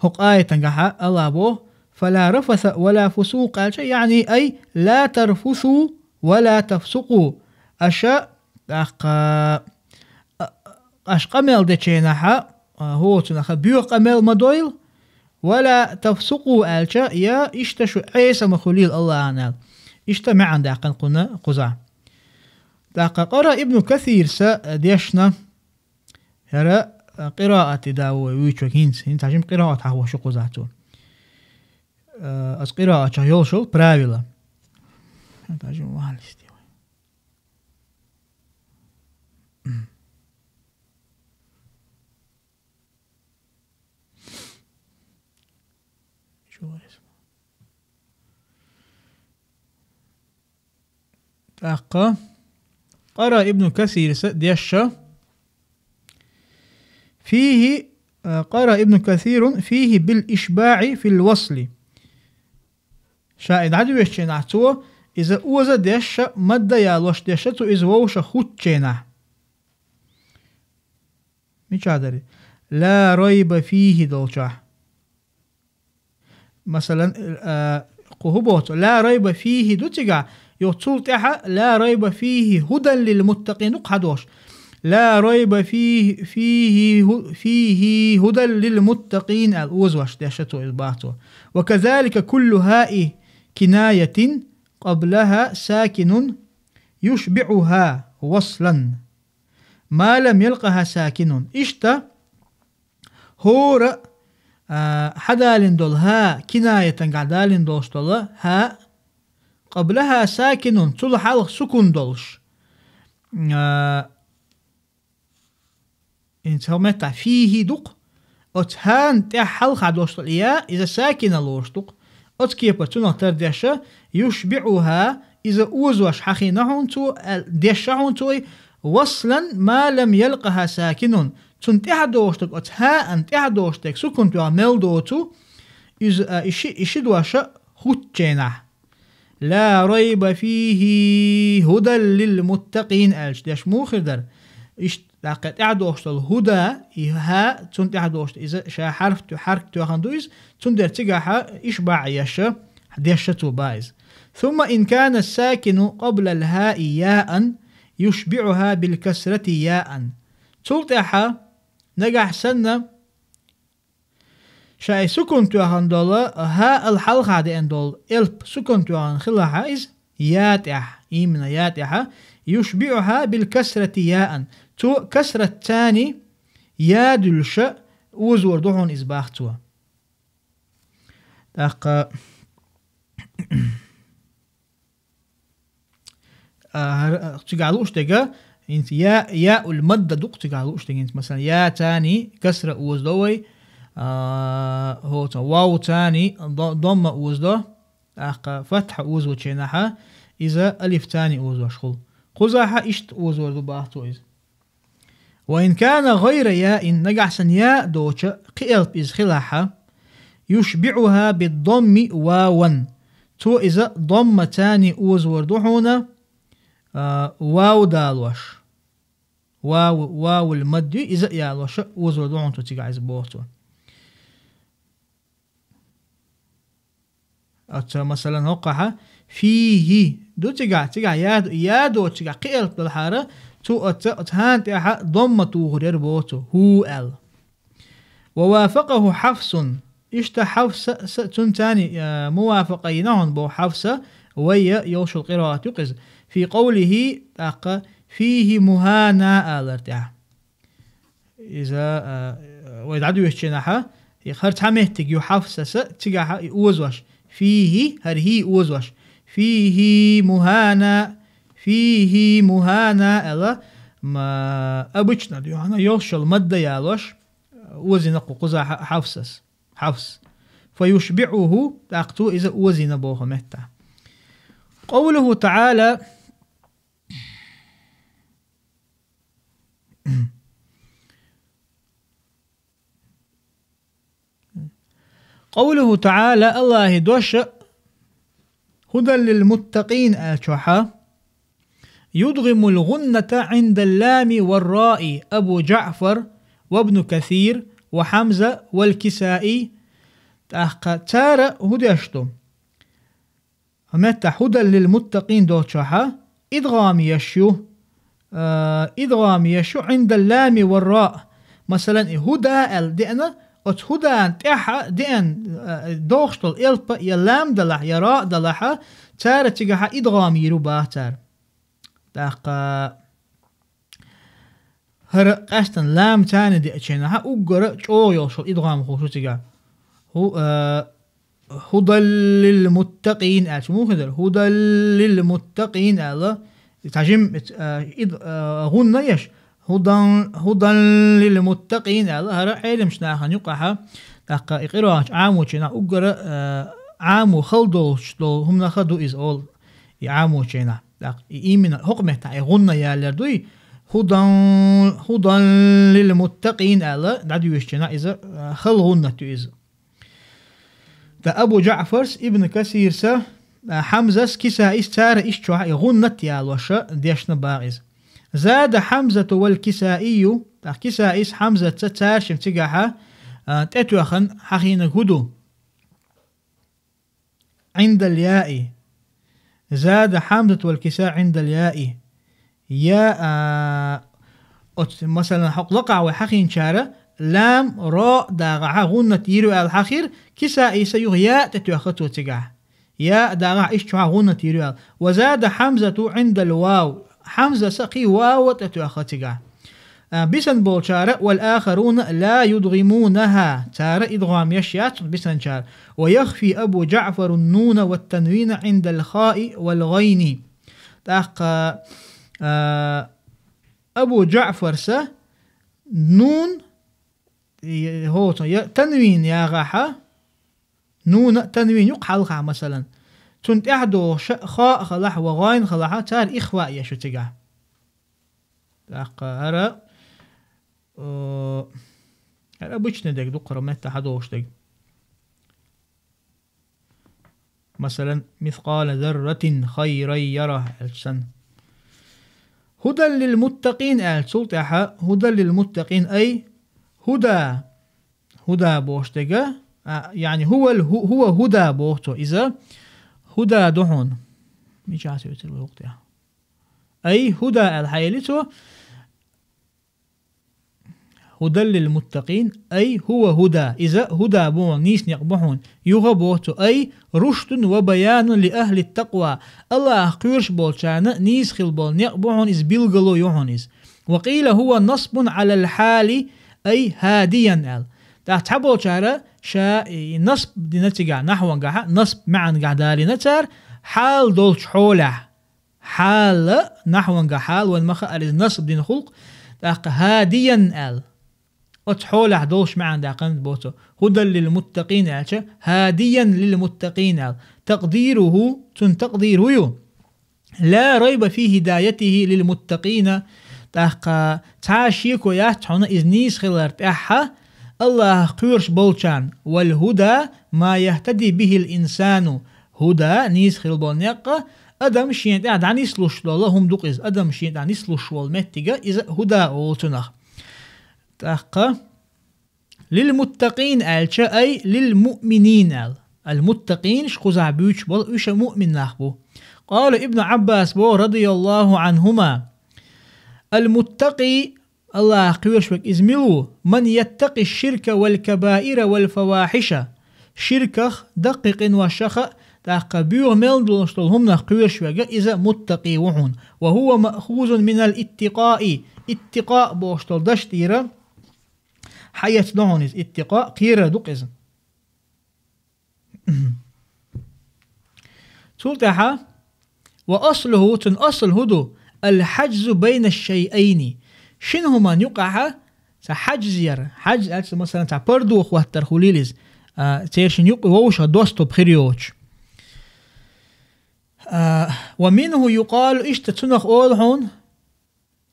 хӀокху аятангахь Аллахь боху, фала рафаса вала фусукъ аьлча, яъни, ай ла тарфусу вала тафсукъу. Аша, тӀаккха, а, аша къамел дечу хенахь, а, хӀоцунах боьха къамел ма дойла, вала тафсукъу аьлча, я иштта шу Ӏеса ма хуьлийла Аллахьана аьлла. Иштта маьӀна даьккхина кхунна кхузахь. ТӀаккха къара Ибну Касирса дешна, хӀара, а, къираат и да вай вуьйчуьнга хӀинца, хӀинца хьажим къираат хьахош ю кхузахь цо. А, аса къираатчохь йолуш йолу правила. Хьажим валис де вай. Чу валис. ТӀаккха къара Ибну Касирса дешша, фийхи, а, къара Ибну Касирун фийхи бил ишбаӀи фил васли. Ша и дӀадоьшучу хенахь цо иза оза дешша, мадда ялош дешша цо иза вовшах хӀуттучу хенахь. Мичахь дарий? Ла райба фийхи долчохь. Масалан, а, кху хӀун боху цо? Ла райба фийхи ду цигахь, юха цул тӀаьхьа ла райба фийхи хӀудан лил муттакъин ду кху хьадош. Ла райба фийхи, фийхи хӀу-, фийхи хӀудан лил муттакъин аьлла озош дешша цо иза боху цо. Ва казалика куллу хьаи кинаятин къаблахьа сакинун юшбиӀухьа васлан. Ма лам ялкъахьа сакинун. Иштта, хӀора, а, хьадалийна долу хьа, кинаятангахь далийна долуш долу хьа, къаблахьа сакинун, цул хьалха сукун долуш. А, хӀинца хӀокху меттехь фийхи ду-кх. Оцу хьан тӀехь хьалха долуш долу я, иза сакина лоруш ду-кх. Оцу кепара цунах тардешша, юшбиӀухьа, иза озош хьахийна хьуна цо, аьл-, дешша хьуна цо, васлан ма лам ялкъахьа сакинун. Цунна тӀаьхьа долуш дерг, оцу хьаъан тӀаьхьа долуш дерг сукун тоьхна мел доцу, иза, а, и ши, и ши дош а хӀуттучу хенахь. Ла райба фийхи хӀудан лил муттакъин аьлча деш муха хир дара? Иштта, тӀаккха тӀаьхьа долуш долу хӀуда, и хьа, цунна тӀаьхьа долуш, иза ша хьарф, хьарф тоьхна ду иза, цундела цигахь ишбаӀ еш, дешша цо боху иза. Сумма ин кана сакину къаблал хьаи яан, юшбиӀухьа бил касрати яан. Цул тӀаьхьа, нагахь санна, Ша и сукун тоьхна долу, хӀа ал хьалха деана долу элп сукун тоьхна хилахьа иза, я тӀехь, именно я тӀехьа, юшбиӀуха бил касрати яан. Цо касрат цани я дуьллуша озор ду хьуна иза бах цо. ТӀаккха А, хӀара, а, цигахь лууш дерг, хӀинца я, яул мадда ду-кх цигахь лууш дерг, хӀинца, масалан, я цани касра озадо вай, а, хӀоца, вав цани до-, домма озадо, тӀаккха фатхьа озочу хенахьа, иза алиф цани озош хуьлу. Кхузахьа иштта озор ду бах цо иза. Ва ин кана гӀайра яин, нагахь санна я доцу кхин элп иза хилахьа, юшбиӀуха биддомми ваван. Цо иза домма цани озор ду хьуна, а, вав далош. Вав, вавул мадди иза а ялоша озор ду хьуна цо цигахь иза боху цо. Оцу, масалан, хӀокхахьа, фийхи ду цигахь, цигахь я, я доцу цигахь кхин элп далахьара, цо оцу, оцу хьан тӀехьа домма тухур яра боху цо, хӀу аьлла. Ва вафакъаху Хьафсун. Иштта Хьафса, са, цунна цани, а, мувафакъа йина хьуна боху Хьафса, вайя йолчул къираат ю-кх иза. Фи къовлихи, тӀаккха, фийхи мухана алар тӀехь. Иза, а, вай дӀадоьшучу хенахьа, и хӀара цхьа меттиг ю Хьафсаса, цигахьа и озош. Фийхи, хӀара хӀи озош. Фийхи мухана, фийхи мухана аьлла, ма, обычно ду хьуна, йолчул мадда ялош, озийна кху кхузахьа Хьафсас. Хьафс. Фа юшбиӀуху, тӀаккха цо иза озийна боху метта. Къовлуху таӀала, Къовлуху таӀала, Аллахьи дош, хӀудан лил муттакъин аьллачохьа, юдгӀимул гӀунната гӀиндал лами вар раи Абу ЖаӀфар ва Ибну Касир ва Хьамза вал Кисаи, тӀаккха цара хӀу деш ду? Метта хӀудан лил муттакъин доцчохьа, идгӀам еш ю, а, идгӀам еш ю гӀиндал лами вар ра. Масалан, и хӀуда аьлла деана, оцу хӀудан тӀехьа деана, а, дохуш долу элпа я лам далахь, я ра далахьа, цара цигахьа идгӀам йийр ю бах цара. ТӀаккха хӀара къаьстина лам цани деачу хенахьа уггара чӀогӀа йолуш идгӀам хуьлуш ву цигахь. ХӀу-, а, хӀудан лил муттакъин аьлча, муха дара? ХӀудан лил муттакъин аьлла, цхьа жим, а, ид-, а, гӀунна еш. ХӀудан, хӀудан лил муттакъин аьлла, хӀара Ӏеламчу нахана юкъахьа, тӀаккха и къираат Ӏамочу хенахь уггара, а, Ӏамо хала долуш долу хӀуманах а ду иза олу, и Ӏамочу хенахь. ТӀаккха и именно хӀокху меттахь и гӀунна ялар дуй, хӀудан, хӀудан лил муттакъин аьлла, дӀадоьшучу хенахь иза, а, хала гӀуннат ю иза. Ткъа Абу ЖаӀфарс, Ибн Касирса, а, Хьамзас, Кисаис цара ишчохь и гӀуннат ялоша дешна бах иза. Зада Хьамзату вал Кисаию, тӀаккха Кисаис Хьамзатца цара шим цигахьа, а, тӀетоьхна хьахийнарг хӀу ду? Ӏиндал яи. Зада Хьамзат вал Киса Ӏиндал яи. Я, а, оцу, масалан, хьокху лакхахь вай хьахийнчара, лам, ро дагӀахьа гӀуннат йийр ю аьлла хьахийра, Кисаиса юха я тӀетоьхна цо цигахь. Я дагӀахьа ишчохьа гӀуннат йийр ю аьлла. Ва зада Хьамзату Ӏиндал вав. Хьамзаса кхин вав тӀетоьхна цигахь. А, бисан болчара, вал ахаруна ла юдгӀимунаха, цара идгӀам еш яц бисанчара. Ва яхфи Абу ЖаӀфарун нуна ват танвина Ӏиндал хаи вал гӀайни. ТӀаккха, а, Абу ЖаӀфарса нун, и, хӀоца, я, танвин ягӀахьа, нуна а танвин юкъ хьалха, масалан. Цунна тӀаьхьа догӀуша хаа халахь ва гӀайн халахьа, цара ихфа еш ю цигахь. ТӀаккха хӀара, о, хӀара обычный дерг ду, кхара метта хьадолуш дерг. Масалан, мискъала зарратин хайран яра аьлча санна. ХӀудан лил муттакъин аьлла, цул тӀаьхьа хӀудан лил муттакъин ай хӀуда, хӀуда бохуш дерг, а, яъни хӀувал хӀу-, хӀува хӀуда боху цо иза. ХӀуда ду хьуна. Мичахь соьцур вай хӀокху тӀехь? Ай хӀуда аьлла хьаели цо. هدى للمتقين، أي هو هدى. Иза هدى бу хьуна, нийса некъ бу хьуна. Юха боху цо, أي رشد وبيان لأهل التقوى. Аллахах кхоьруш болчарна нийса хила болу некъ бу хьуна, иза билгало ю хьуна иза. وقيل هو نصب على الحال، أي هاديا аьлла. ТӀаккха цхьаболчара ша и насб дина цигахь, нахьвангахьа, насб маьӀнагахь далийна цара, хьал долчу хьолехь. Хьала, нахьванга хьал, вайн ма хаара иза насб дина гӀуллакх, тӀаккха هاديا аьлла. Оцу хьолехь долуш маьӀна даьккхина боху цо. هدى للمتقين аьлча, هاديا للمتقين аьлла. تقديره, цуьнан такъдир хӀун ю? لا ريب في هدايته للمتقين. ТӀаккха цхьа а шеко яц хьуна иза нийса хилар тӀехь, Аллахах кхоьруш болчарна. والهدى ما يهتدي به الإنسان. ХӀуда, нийса хила болу некъ, адам шена тӀехь дӀанислуш долу хӀума ду-кх иза. Адам шена тӀехь нислуш волу меттига иза хӀуда олу цунах. ТӀаккха للمتقين аьлча, أي للمؤمنين аьлла. المتقين шу кхузахь буьйцуш болу уьш а муъмин нах бу. قال ابن عباس боху, رضي الله عنهما: المتقي, Аллахах кхоьруш верг иза мила ву? من يتقي الشرك والكبائر والفواحش. Ширках, даккхий къиношаха, тӀаккха боьха мел долуш долу хӀуманах кхоьруш верг, иза муттакъи ву хьуна. وهو مأخوذ من الاتقاء. Иттикъа бохуш долу дашна тӀера хьаэцна хьуна иза. Иттикъа кхерар ду-кх иза. Цул тӀаьхьа, وأصله, цуьнан асл хӀун ду? الحجز بين الشيئين. Шина хӀуманна юкъахьа цхьа хьаджз яр. Хьаджз аьлча, масалан, цхьа пардо хӀоттар хуьлийла иза. А, церан шина юкъа вовшах доступ хир йоцуш. А, ومنه يقال, иштта цунах олу хьуна,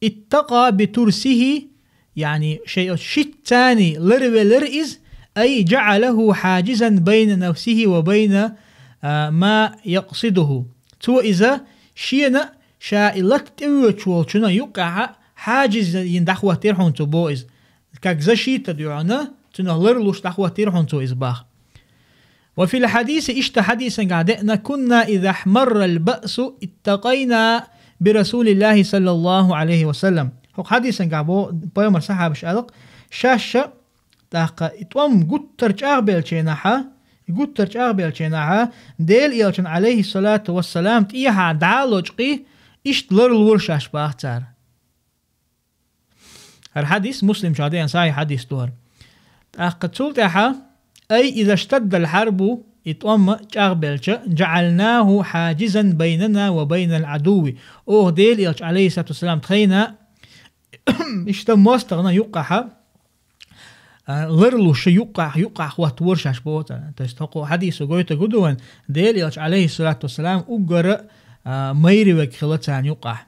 اتقى بترسه, яъни шайн оцу шитцаний ларвелира иза, أي جعله حاجزا بين نفسه وبين, а, ما يقصده. Цо иза шена ша и латта тӀеоьцуш волчунна юккъехьа хьаджз йина дӀахӀоттийра хьуна цо боху иза. Как защита дуьхьана, цунах ларлуш дӀахӀоттийра хьуна цо иза боху. وفي الحديث, иштта хьадисангахь деана, كنا إذا احمر البأس اتقينا برسول الله صلى الله عليه وسلم. ХӀокху хьадисангахь боху пайхамар сахьабаш аьлла-кх, шаьш а, тӀаккха и тӀом гуттар чӀагӀбеллачу хенахьа, и гуттар чӀагӀбеллачу хенахьа, Делан элчанна, عليه الصلاة والسلام, тӀехьа дӀа а лочкъий, иштта ларлора шаьш боху цара. ХӀара хьадис Муслим чохь деана сахьихь хьадис ду хӀара. ТӀаккха цул тӀаьхьа, أي إذا اشتد الحرب, и тӀом чӀагӀбелча, جعلناه حاجزا بيننا وبين العدو. Оха Делан элча, عليه الصلاة والسلام, тхайна иштта мостагӀна юккъахьа, а, ларлуш юккъахь, юккъахь хӀоттавора шаьш боху цара. То есть хӀокху хьадисо гойтург хӀун ду вайн, Делан элча, عليه الصلاة والسلام, уггара, а, майра верг хилла царна юккъахь.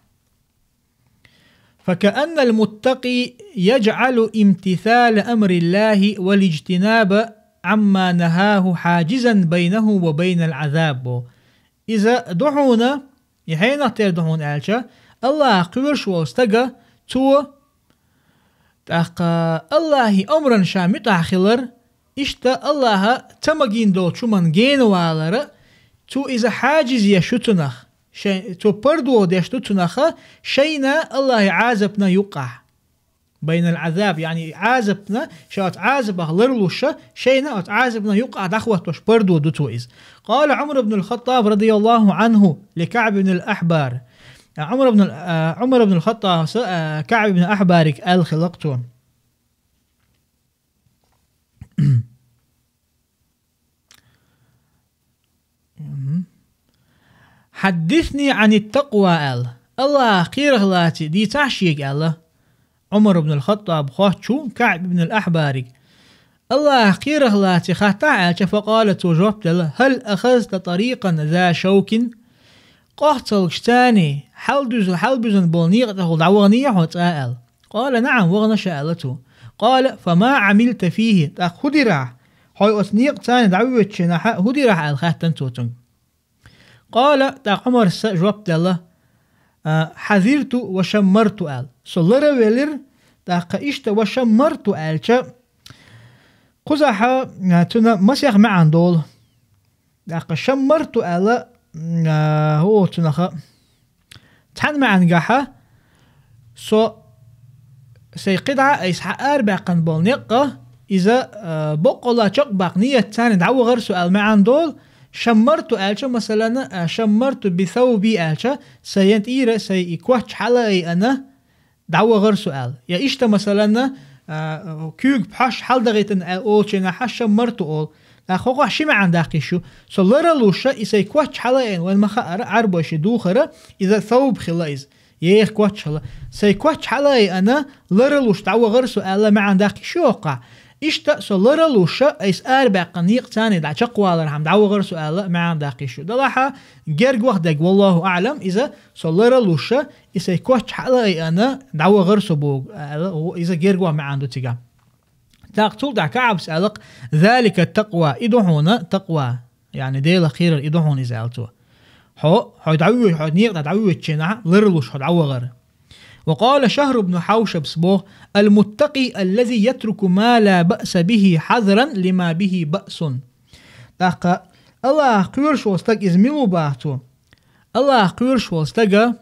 فكأن المتقي يجعل امتثال أمر الله والاجتناب عما نهاه حاجزا بينه وبين العذاب. Иза ду хьуна, и хьенах тера ду хьуна аьлча, Аллахах кхоьруш волу стага, цо, тӀаккха Аллахьан омрана ша муьтӀахь хилар, иштта Аллахьа ца магийна долчу хӀуманна гена валара, цо иза хьаджз еш ю цунах, шайн, цо пардо деш ду цунаха, шайна Аллахьан Ӏазапна юккъахь. بين العذاب, яъни Ӏазапна, ша оцу Ӏазапах ларлуша, шайна оцу Ӏазапна юккъахь дӀахӀоттош пардо ду цо иза. قال عمر بن الخطاب رضي الله عنه لكعب بن الأحبار. Ӏумар ибн, а, Ӏумар ибн ал-ХаттӀабас, а, КаӀб ибн Ахьбариг аьлла хилла-кх цо. Мгм. «حدثني عن التقوى», аьлла. «Аллахах кхерах лаций дийцахь шега», аьлла Ӏумар ибн ал-ХаттӀаб хоттуш ву КаӀб ибн ал-Ахьбариг. «Аллахах кхерах лаций хаттахь», аьлча, «فقال», цо жоп делла: «هل أخذت طريقا ذا شوك؟» Къохцалгаш царний, хьалдуьзу-, хьалбуьзна болу некъа тӀехула дӀаваханийя хьо цкъа аьлла. «قال: نعم», вахана ша аьлла цо. «قال: فما عملت فيه؟» ТӀаккха хӀун дира ахь? Хьо оцу некъа царний дӀавоьдучу хенахь хӀун дира ахь аьлла хаьттина цо цуьнга. «قال», тӀаккха Ӏумарса жоп делла: «حذرت وشمرت», аьлла. Со лара а велира, тӀаккха иштта «وشمرت» аьлча, кхузахь, а, цуьнан масех маьӀна долу. ТӀаккха «شمرت» аьлла, а, хӀун олу цунах, цхьана маьӀнехь со Сай кхидӀа айса хьаарабаьккхина болу некъ, иза, а, боккъала чекхбаккха ниятца дӀавахара со аьлла маьӀна долу, шаммарту аьлча, масалан, а, шаммарту би сауби аьлча, сайн тӀера, сайн и коч хьала а айъана, дӀавахара со аьлла. Я иштта, масалан, а, куьйга пхьош хьаладахийтина а-, олучу хенахь шаммарту олу. ТӀаккха хӀокхо ши маьӀна даккха йиш ю. Со лара луша, и сайн коч хьала а айъана, вайн ма хаара, Ӏарбойн ши духара, иза сауб хила иза. Еха коч хила. Сайн коч хьала а айъана, лара луш дӀавахара со аьлла маьӀна даккха йиш ю хӀокхо. Иштта со лара луша, айса арабаьккхина некъаца дӀа чекхвалархьама дӀавахара со аьлла маьӀна даккха йиш ю. Далахь, герга ваха дерг, валлаху аӀлам, иза со лара луша, и сайн коч хьала а айъана, дӀавахара со боху аьлла, иза герга ваха маьӀна ду цигахь. ТӀаккха цул тӀаьхьа КаӀбас аьлла-кх: «Залика такъва», и ду хьуна такъва, яъни Делах кхерар и ду хьуна иза, аьлла цо. Хьо, хьо дӀавоь-, хьо некъа тӀе дӀавоьдучу хенахь лара луш хьо дӀавахара. Ва къала Шахр ибн Хьавшабс боху: «Ал-муттакъи аллази ятруку ма ла баъса бихи хьазран лима бихи баъсун». ТӀаккха Аллахах кхоьруш волу стаг иза мила ву боху цо? Аллахах кхоьруш волу стага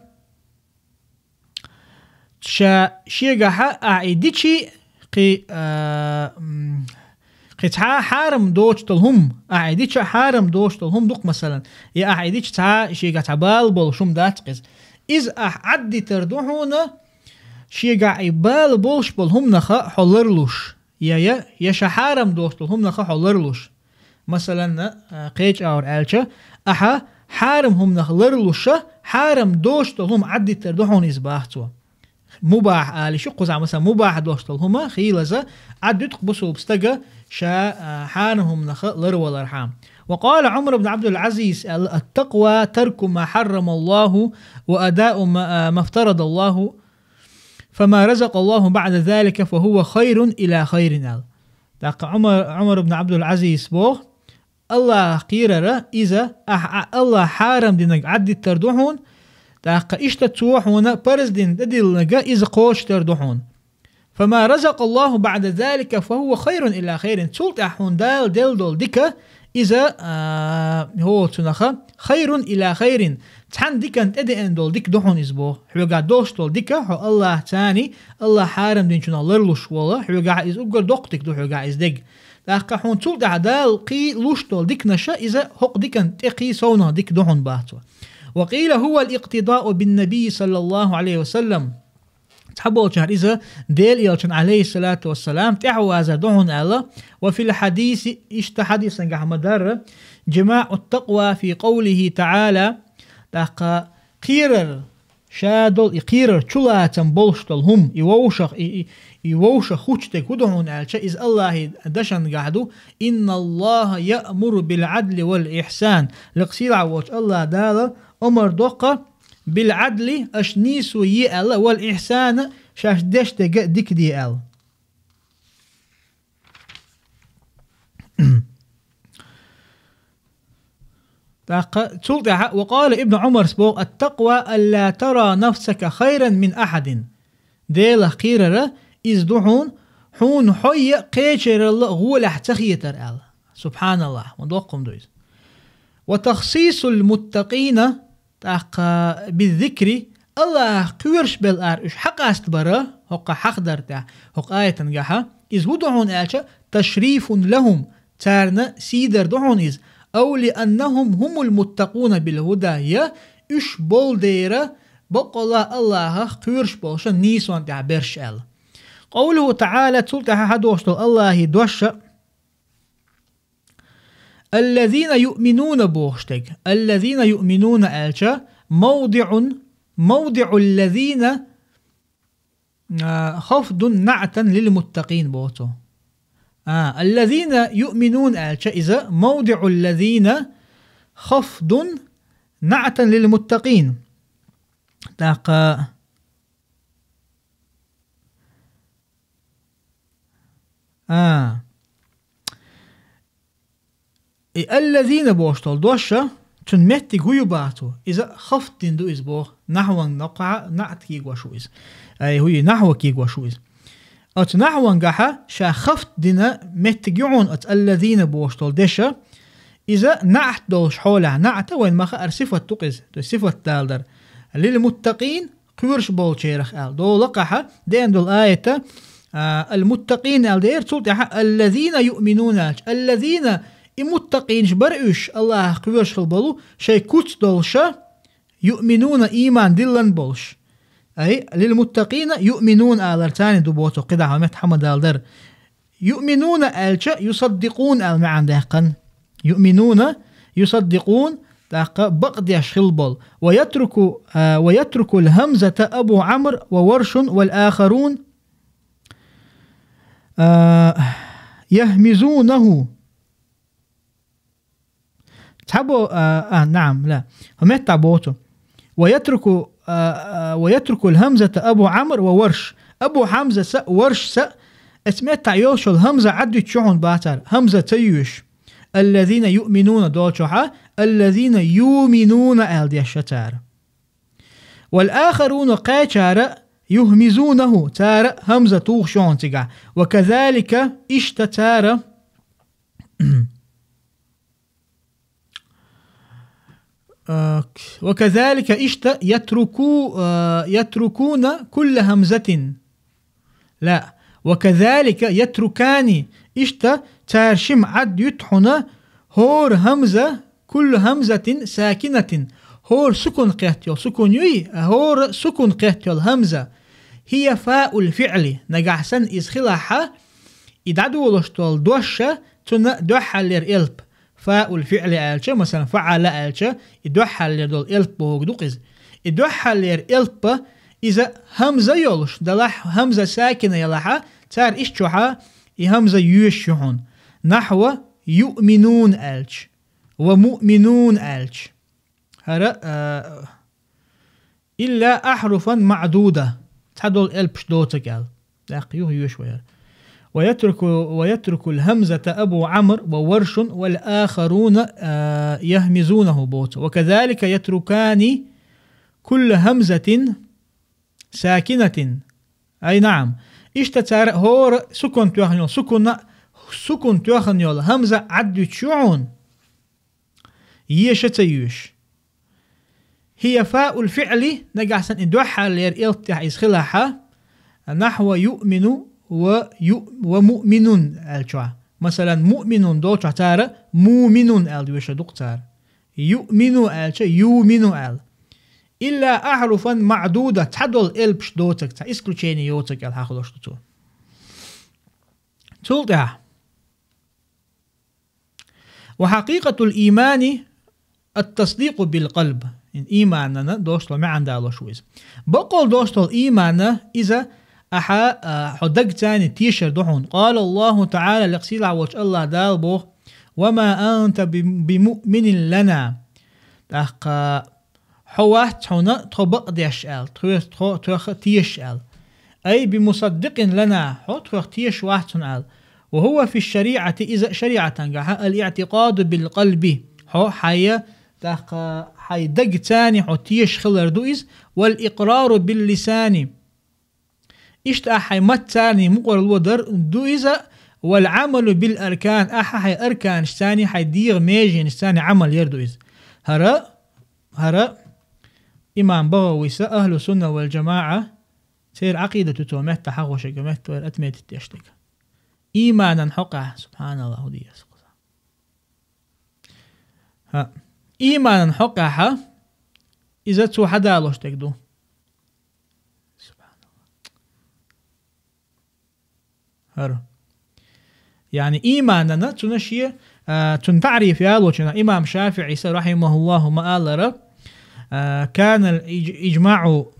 ша шегахьа ахь и дичи кхин, а, м, кхин цхьа хьарам доцуш долу хӀума, ахь и дича хьарам доцуш долу хӀума ду-кх, масалан, я ахь и дича цхьа шегахь цхьа бала болуш хӀума дац-кх иза. Иза ахь Ӏаддитар ду хьуна, шегахь и бала болуш болу хӀуманах хьо лара луш, я, я, я ша хьарам доцуш долу хӀуманах хьо лара луш. Масалан, а, кхечу агӀор аьлча, ахьа хьарам хӀуманах лара луша, хьарам доцуш долу хӀума Ӏаддитар ду хьуна иза, боху цо. Мубахь ала йиш ю кхузахь, масалан, мубахь доцуш долу хӀума, хийлаза, Ӏаддуьту-кх бусулба стага ша, а, хьарам хӀуманах ларвалархьама. Ва къала Ӏумар ибн Ӏабдул-Ӏазиз аьлла: «Ат-такъва тарку ма хьаррама Аллаху ва адау ма, а, ма фтарада Аллаху, фама разакъа Аллаху баъда залика, фа хува хайрун ила хайрин», аьлла. ТӀаккха Ӏумар, Ӏумар ибн Ӏабдул-Ӏазиз боху: Аллахах кхерара иза, ахь, а, Аллах хьарам динарг Ӏаддитар ду хьуна, тӀаккха иштта цо хьуна парз дина тӀедиллинарг иза кхочушдар ду хьуна. «Фама разакъа Аллаху баъда залика, фа хува хайрун ила хайрин». Цул тӀаьхьа хьуна Дала делла долу дика, иза, а, хӀо цунах хайрун ила хайрин, цхьана диканна тӀедеана долу дика ду хьуна иза боху. Хьоьгахь долуш долу дика, хьо Аллахаца, Аллах хьарам динчунах ларлуш волу, хьоьгахь иза уггар доккха дика ду хьоьгахь иза дерг. ТӀаккха хьуна цул тӀаьхьа Дала кхин луш долу диканаша, иза хӀокху диканна тӀе кхин совнах дика ду хьуна, боху цо. Ва къийла хува ал-икътидау бин-набий саллаллаху Ӏалайхи ва саллам. Цхьаболчара иза Делан элчанна, Ӏалайхиссалату вассалам, тӀаьхьавазар ду хьуна аьлла. Ва фил хьадиси, иштта хьадисангахь ма-дарра, жимаӀут-такъва фи къавлихи таӀала, тӀаккха кхерар, ша долу и кхерар чулацам болуш долу хӀума, и вовшах, и, и, и вовшах хӀуттуш дерг хӀун ду хьуна аьлча, иза Аллахьан дашангахь ду: «Инналлаха яъмуру бил-Ӏадли вал-ихьсан». Лекха сийлахь волчу Аллах Дала омра до-кх, «Бил-Ӏадли», аша нийсо е аьлла, «вал-ихьсана», шаьш деш дерг дика де аьлла. ТӀаккха цул тӀаьхьа, ва къала Ибн Ӏумарс боху: «Ат-такъва алла тара нафсака хайран мин ахьадин». Делах кхерара иза ду хьуна, хьуна хьо а кхечаралла гӀолехь ца хетар аьлла. Субханаллах, ма доккха хӀума ду иза. «Ва тахсисул муттакъина», тӀаккха, «биззикри», Аллахах кхоьруш белла ара уьш хьакъастабара, хӀокху хьахдар тӀехь, хӀокху аятангахьа, иза хӀун ду хьуна аьлча, «ташрифун лахум», царна сий дар ду хьуна иза, «ау ли аннахум хумул муттакъуна бил-худа», я уьш болу дера, баккъалла Аллахах кхоьруш болуша нийсонна тӀехь берш аьлла. Къовлуху таӀала, цул тӀаьхьа хьадохуш долу Аллахьан дош а, «Аллазина юъминуна» бохуш дерг. «Аллазина юъминуна» аьлча, мавдиӀун, мавдиӀу «аллазина», а, хафдун наӀтан лил-муттакъин боху цо. А, «аллазина юъминуна» аьлча, иза мавдиӀу «аллазина» хафдун наӀтан лил-муттакъин. ТӀаккха А. И «аллазина» бохуш долу дош а, цуьнан меттиг хӀун ю боху цо? Иза хафд дина ду иза боху. Нахьван ноххахьа наӀт кегош ву иза. Ай, хӀун ю, нахьва кегош ву иза. Оцу нахьвангахьа ша хафд дина меттиг ю хьуна оцу «аллазина» бохуш долу деш а. Иза наӀт долуш хьолехь, наӀта вайн ма хаара сифат ду-кх иза, то есть сифат далар дара. «Лил-муттакъин», кхоьруш болчарах аьлла. Долакъахьа деана долу аята, а, аль-муттакъин аьлла дера, цул тӀаьхьа аллазина юъминуна аьлча. Аллазина, и муттакъинаш бара уьш, Аллахах кхоьруш хила болу, шайн куц долуша, юъминуна, ийман диллина болуш. Ай, лил-муттакъина юъминуна алар царна ду боху, кхидӀа хьо метта хьама далдар. Юъминуна аьлча, юсаддикъун аьлла маьӀна даьккхина. Юъминуна, юсаддикъун, тӀаккха бакъдеш хила болу. Ва ятруку, а, ва ятрукул хьамзата Абу Ӏамр ва Варшун вал ахарун, а, яхмизунаху. Цхьабо, а, а, наам, ла. Хьо метта боцу. Ва ятруку, а, а, ва ятрукул хьамзата Абу Ӏамр ва Варш. Абу Хьамзаса, Варшса, эц метта йолчул хьамза Ӏадвиччу хьуна бацара. Хьамза ца юьш. Аллазина юъминуна долчохьа, аллазина юминуна аьлла деш цара. Вал ахаруна кхечара юхмизунаху, цара хьамза тухуш ю хьуна цигахь. Ва казалика, иштта цара. Ва казалика, иштта ятруку, а, ятрукуна кулла хьамзатин. Ла. Ва казалика ятрукани, иштта цара шима Ӏадвуьту хьуна хӀора хьамза, кулла хьамзатин сакинатин, хӀора сукун кхетта йолу, сукун юй, хӀора сукун кхетта йолу хьамза. Хия фаул фиъли, нагахь санна иза хилахьа, и дӀадолуш долу дош, цунна дуьххьарлера элп. Фаул фиъли аьлча, масалан, фаъала аьлча, и дуьххьарлера долу элп бохург ду-кх иза. И дуьххьарлера элпа иза хьамза йолуш, далахь хьамза сакина ялахьа, цара ишта чохьа и хьамза йоьшуш ю хьуна. Нахьва юъминун аьлча, ва муъминун аьлча. ХӀара, а, илла ахьруфан маъдуда. Цхьадолу элпаш доцург аьлла. ТӀаккха юха йоьшу вай хӀара. Ва ятруку, ва ятрукул хьамзата Абу Ӏамр ва Варшун вал ахаруна, а, яхмизунаху боцу. Ва казалика ятрукани кулла хьамзатин сакинатин. Ай, наам. Иштта цара хӀора сукун тоьхна йолу, сукунна, сукун тоьхна йолу хьамза Ӏадвуьтуш ю хьуна. Йоьшу ца йоьшу. Хия фаул фиъли, нагахь санна и дуьххьарлера элп тӀехь иза хилахьа, нахьва юъмину ва ю-, ва муъминун аьлча. Масалан, муъминун долчохь цара муъминун аьлла йоьшу ду-кх цара. Юъмину аьлча, юмину аьлла. Илла ахьруфан маъдуда, цхьадолу элпаш доцург, цхьа исключение йоцург аьлла хьахалуш ду цо. Цул тӀаьхьа. Ва хьакъикъатул иймани ат-тасдикъу бил къалб. Ийманана дошло маьӀна далош ву иза. Бакъал дошло иймана иза ахьа, а, хьо дагцани тешар ду хьуна. Къала Аллаху ТаӀала, лекха сийлахь волчу Аллах Дала боху: «Ва ма анта би, би муъминин лана». ТӀаккха Хьо вац хьуна тхо бакъдеш аьлла, тхоьца тхо, тхоьха тешаш аьлла. Ай би мусаддикъин лана, хьо тхоьха тешаш вац хьуна аьлла. Ва хӀува фи шариӀати, иза шариӀатангахьа, ал-иътикъаду бил къалби. Хьо хьайя, тӀаккха хьай дагцани хьо тешаш хилар ду иза, вал икърару бил лисани. Иштта ахьа хьай маттацарний мукъарло дар ду иза, вал Ӏамалу бил аркан, ахьа хьай арканашцарний, хьай дегӀан меженашцарний Ӏамал яр ду иза. ХӀара, хӀара имам БагӀависа, ахьлу сунна вал жамаӀа, церан Ӏакъидат ю цо метта хьахошага, метта вайра отметить деш дерг. Ийманан хьокъехь, субханаллахӀ, хӀу дийр аса кхуза. ХӀа. Ийманан хьокъехьа, иза цо хьадалош дерг ду. СубханаллахӀ. ХӀара. Яъни ийманана цуьнан шен, а, цуьнан таӀриф ялочунах имам ШафиӀис, рахьимахуллахӀу, ма аллара, а, канал иж-, ижмаӀу,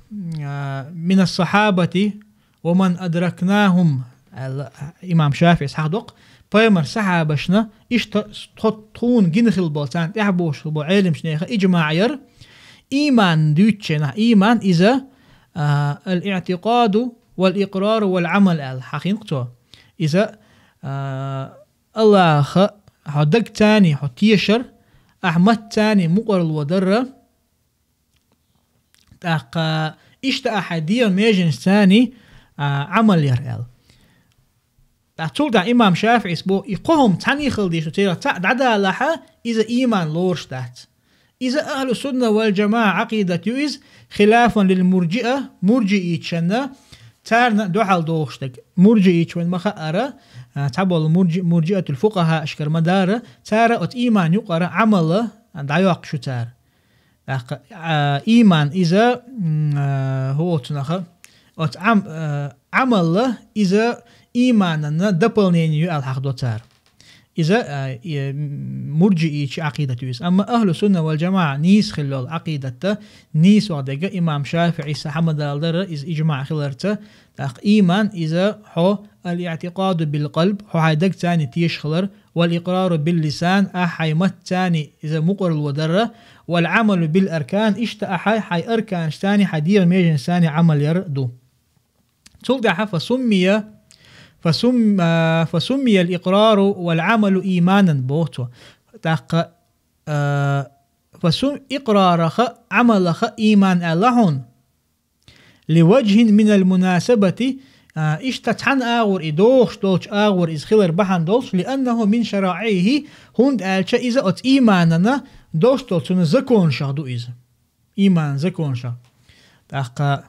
а, минас сахьабати ва ман адракнахум, аьлла имам ШафиӀис хьахдоккху, пайхамар сахьабашна иштта тхо-, тхуна гина хила болу, царна тӀаьхьа бохуш хила болу Ӏелимчу нехан ижмаӀ яра, ийман дуьйцучу хенахь, ийман иза, а, ал-иътикъаду вал икърару вал Ӏамал аьлла, хьахийнакх цо. Иза, а, Аллаха хьо дагцарний хьо тешар, ахьа маттацарний мукъарло дарра, тӀаккха иштта ахьа хьай дегӀан меженашцарний, а, Ӏамал яр аьлла. ТӀаккха цул тӀаьхьа имам ШафиӀис боху, и кхо хӀума цхьаьний хила дезаш ду, церах цхьаъ дӀадалахьа, иза ийман лоруш дац. Иза ахлу сунна вал джамаа Ӏакъидат ю иза, хилафан лил мурджиа, мурджиийчанна, царна духьал дохуш дерг. Мурджиийча вайн ма хаара, а, цхьаболу мурджи-, мурджиатул фукъахаашкара ма дара, цара оцу ийман юкъара Ӏамала дӀайоккхуш ю цара. ТӀаккха, а, ийман иза, м, а, хӀу оцу наха, оцу Ӏам-, а, Ӏамала иза иймананна дополнение ю аьлла хьахдо цара. Иза, а, и, м, мурджиийча Ӏакъидат ю иза. Амма ахлу сунна вал джамаа нийса хилла йолу Ӏакъидатта, нийса ваха дерг имам ШафиӀис хьамадала дара, иза иджмаъ хиларца, тӀаккха ийман иза хьо ал-иътикъаду бил къалб, хьо хьайн дагцани теша хилар, вал икърару бил лисан, ахь хьайн матцани иза мукъарло дара, вал Ӏамалу бил аркан, иштта ахь хьайн арканашцани, хьайн дегӀан меженашцани Ӏамал яр ду. Цул тӀаьхьа фасуммия, фасум-, а, фасуммия ал-икърару вал Ӏамалу ийманан боху цо. ТӀаккха, а, фасум-, икърарах а, Ӏамалах а ийман аьлла хьуна. Ливаджхин минал мунасабати, а, иштта цхьана агӀор и дохуш долчу агӀор иза хилар бахьана долуш, лианнаху мин шараихи, хӀунда аьлча иза оцу ийманана долуш долчу цуьнан законашах ду иза. Ийманан законашах. ТӀаккха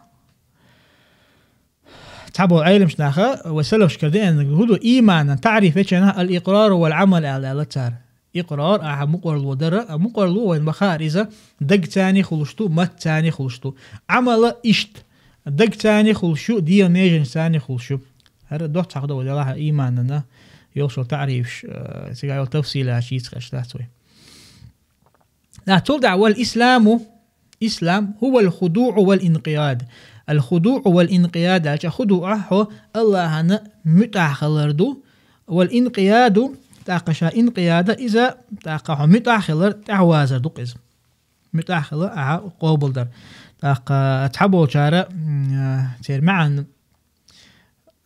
цхьаболу Ӏеламчу наха вай салафашкара деанарг хӀун ду, ийманан таӀриф ечу хенахь ал-икърару вал Ӏамал аьлла аьлла цара. Икърар, ахьа мукъарло дара, а мукъарло вайн ма хаара иза дагцани хуьлуш ду, матцани хуьлуш ду. Ӏамала иштта, дагцани хуьлуш ю, дегӀан меженашцани хуьлуш ю. ХӀара доцца хьахдо вай делахь ийманана йолуш йолу таӀрифаш, э, цигахь йолу тафсилаташ йийца хезаш дац вай. ТӀаккха цул тӀаьхьа вал исламу, ислам, хӀува ал-худуъу вал инкъияд. Ал-худуъу вал инкъияд аьлча, худуъ хьо Аллахьана муьтӀахь хилар ду, вал инкъияду, тӀаккха ша инкъияда иза, тӀаккха хьо муьтӀахь хилар, тӀаьхьавазар ду иза. МуьтӀахь хила ахьа къобалдар. ТӀаккха цхьаболчара, м, церан маьӀна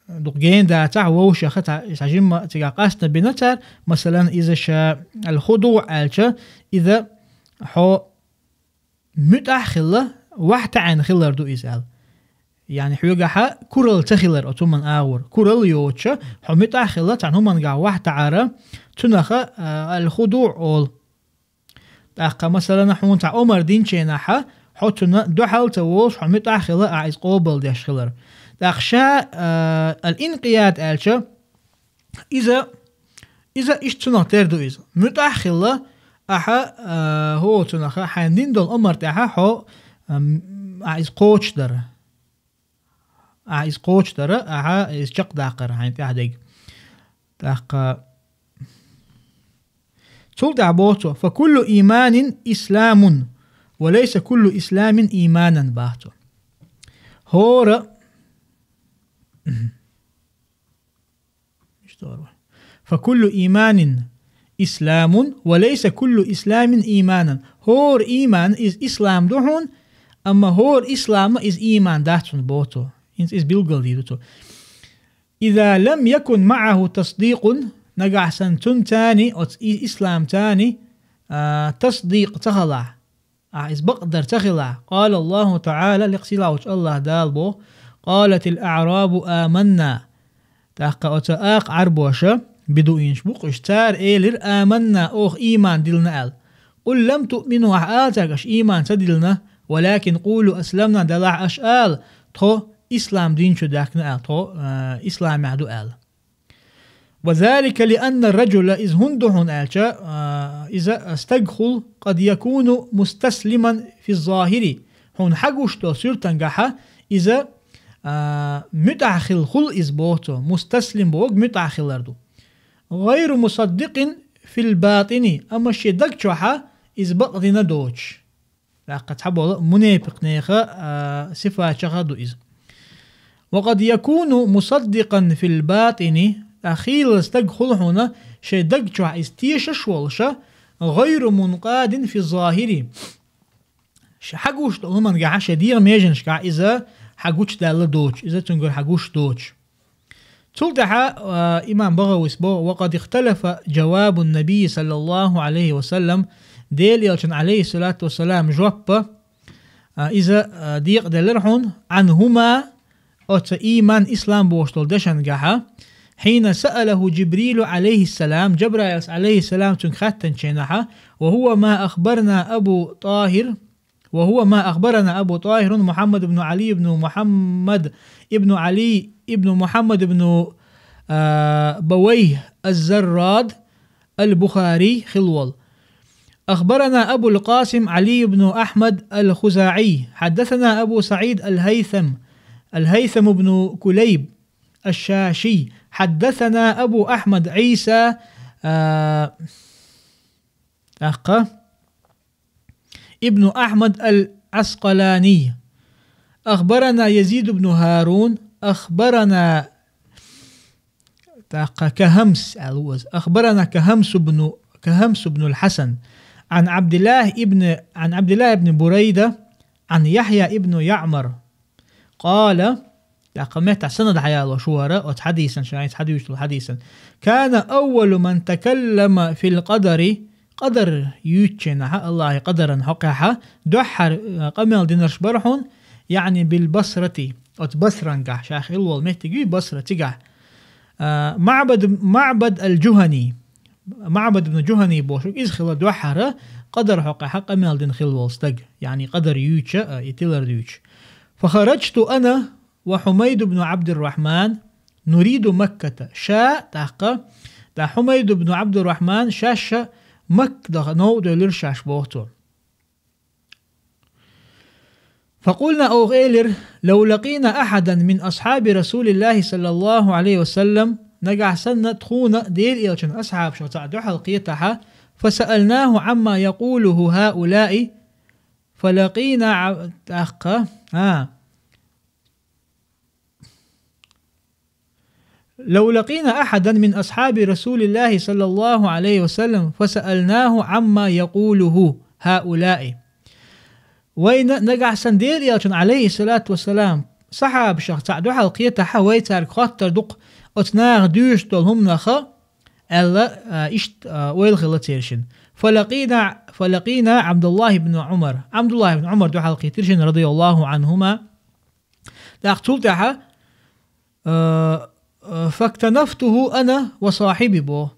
дукха гена дацахь, вовшаха цхьа, цхьа жимма цигахь къастам бина цара, масалан, иза ша ал-худуъ аьлча, иза хьо муьтӀахь хилла, вахь таӀийна хилар ду иза аьлла. Яъни хьоьгахьа куралла ца хилар оцу хӀуманна агӀор. Куралла йоцуша, хьо муьтӀахь хилла, цхьана хӀумангахь вахь таӀара, цунаха, а, ал-худуъ олу. ТӀаккха, масалан, хьуна цхьа омар динчу хенахьа, хьо цунна дуьхьал ца волуш, хьо муьтӀахь хила, ахьа иза къобалдеш хилар. ТӀаккха ша, а, ал-инкъияд аьлча, иза, иза иштта цунах тера ду иза. МуьтӀахь хила, ахьа, а, хӀо цунаха, хьайн дина долу омар тӀехьа хьо, ам, ахьа иза кхочушдара. Ахьа иза кхочушдара, ахьа иза чекхдаккхара хьайн тӀехь дерг. ТӀаккха цул тӀаьхьа боху цо: «Фа куллу ийманин исламун, ва лайса куллу исламин ийманан», боху цо. ХӀора, мгм. Иштта вара. «Фа куллу ийманин исламун, ва лайса куллу исламин ийманан». ХӀора ийман иза ислам ду хьуна, амма хӀора ислама иза ийман дац хьуна, боху цо. ХӀинца иза билгалдийр ду цо. «Иза лам якун маӀаху тасдикъун», нагахь санна цунна царний, оцу и-, ислам царний, а, тасдикъ ца хилахь, ахьа иза бакъдар ца хилахь, къала Аллаху ТаӀала, лекха сийлахьчу Аллах Дала боху: «Къалатил аӀрабу аманна». ТӀаккха оцу акха Ӏарбоша, бедуинаш бу-кх уьш, цара элира: «Аманна», оха ийман дилна аьлла. «Къул лам туъмину», ахьа ала цаьрга, аша ийман ца дилна, «валакин къулу асламна», делахь аша ала, тхо ислам дин чу даьккхина аьлла, тхо, а, исламехь ду аьлла. «Ва залика лианна ар-раджула», иза хӀунда ду хьуна аьлча, а, иза стаг хула, «къад якуну мустаслиман фи ззахири». Хьуна хьагуш долу суьртангахьа иза, а, муьтӀахь хила хула иза, боху цо, мустаслим боху, муьтӀахь хилар ду. «Гайру мусаддикъин фил батини», амма шен даг чохьа иза бакъдина доцуш. ТӀаккха цхьаболу мунепикънеха, а, сифатеха ду иза. «Ва къад якуну мусаддикъан фил батини», а, хийла стаг хула хьуна, шайн даг чохь иза тешаш волуша, «гайру мункъадин фи ззахири». Ша хьагуш долу хӀумангахьа шайн дегӀан меженашкахь иза хьагучудаьлла доцуш, иза цуьнгара хьагуш доцуш. Цул тӀаьхьа, а, имам БагӀавис боху: «Ва къад ихталафа джавабун набий саллаллаху Ӏалайхи ва саллам», Делан элчан, Ӏалайхиссалату вассалам, жоппа, а, иза, а, декъаделира хьуна, «Ӏан хӀума», оцу ийман, ислам бохуш долу дешангахьа, حين سأله جبريل عليه السلام, Джабраил, عليه السلام, цунга хаьттинчу хенахь, وهو ما أخبرنا أبو طاهر, وهو ما أخبرنا أبو طاهر محمد بن علي بن محمد بن علي بن محمد بن, а, Бавайх аз-Заррад ал-Бухари хилла волу. أخبرنا أبو القاسم علي بن أحمد الخزاعي، حدثنا أبو سعيد الهيثم، الهيثم بن كليب الشاشي، حدثنا أبو أحمد عيسى, а, тӀаккха, ابن أحمد العسقلاني، أخبرنا يزيد بن هارون، أخبرنا, тӀаккха, كهمس, аьлла ву иза. أخبرنا كهمس بن, كهمس بن الحسن، عن عبد الله ابن, عن عبد الله بن بريدة، عن يحيى ابن يعمر، قال, тӀаккха меттахь санад хьаялош вара, оцу хьадисан, шайца хьадуьйцуш долу хьадисан: كان أول من تكلم في القدر, къадар юьйцучу хенахь, Аллахьан къадаран хьокъехь, дуьххьара, а, къамел динарш бара хьуна, яъни بالبصرة, оцу Басрангахь, ша хилла волу меттиг юй Басра цигахь. А, МаӀбад, МаӀбад ал-Джухани, МаӀбад ибн Джухани бохуш, иза хилла дуьххьара къадар хьокъехь къамел дина хилла волу стаг, яъни къадар юьйцуш, а, и тилар дуьйцуш. فخرجت أنا وحميد بن عبد الرحمن نريد مكة. Ша, тӀаккха, тӀаккха Хьумайд ибн Абдуррахман, шаьш а Макка даха новкъа девлира шаьш, боху цо. فقلنا, оха элира: لو لقينا أحدا من أصحاب رسول الله صلى الله عليه وسلم, нагахь санна тхуна Делан Элчанан асхьабашах цхьаъ дуьхьал кхетахь, فسألناه عما يقوله هؤلاء, فلقينا, а, тӀаккха, а, لو لقينا أحدا من أصحاب رسول الله صلى الله عليه وسلم فسألناه عما يقوله هؤلاء. Вайна нагахь санна Делан Элчанан, عليه الصلاة والسلام, сахьабашах цхьаъ дуьхьал кхетахь, вай цаьрга хоттур ду-кх оцу наха дуьйцуш долу хӀуманах, аьлла, а, иштта, а, ойла хилла церан шина. فلقينا, فلقينا عبد الله بن عمر. Абдуллахь ибн Ӏумар дуьхьал кхийтира шина, رضي الله عنهما. ТӀаккха цул тӀаьхьа, а, а, فاكتنفته أنا وصاحبي, боху.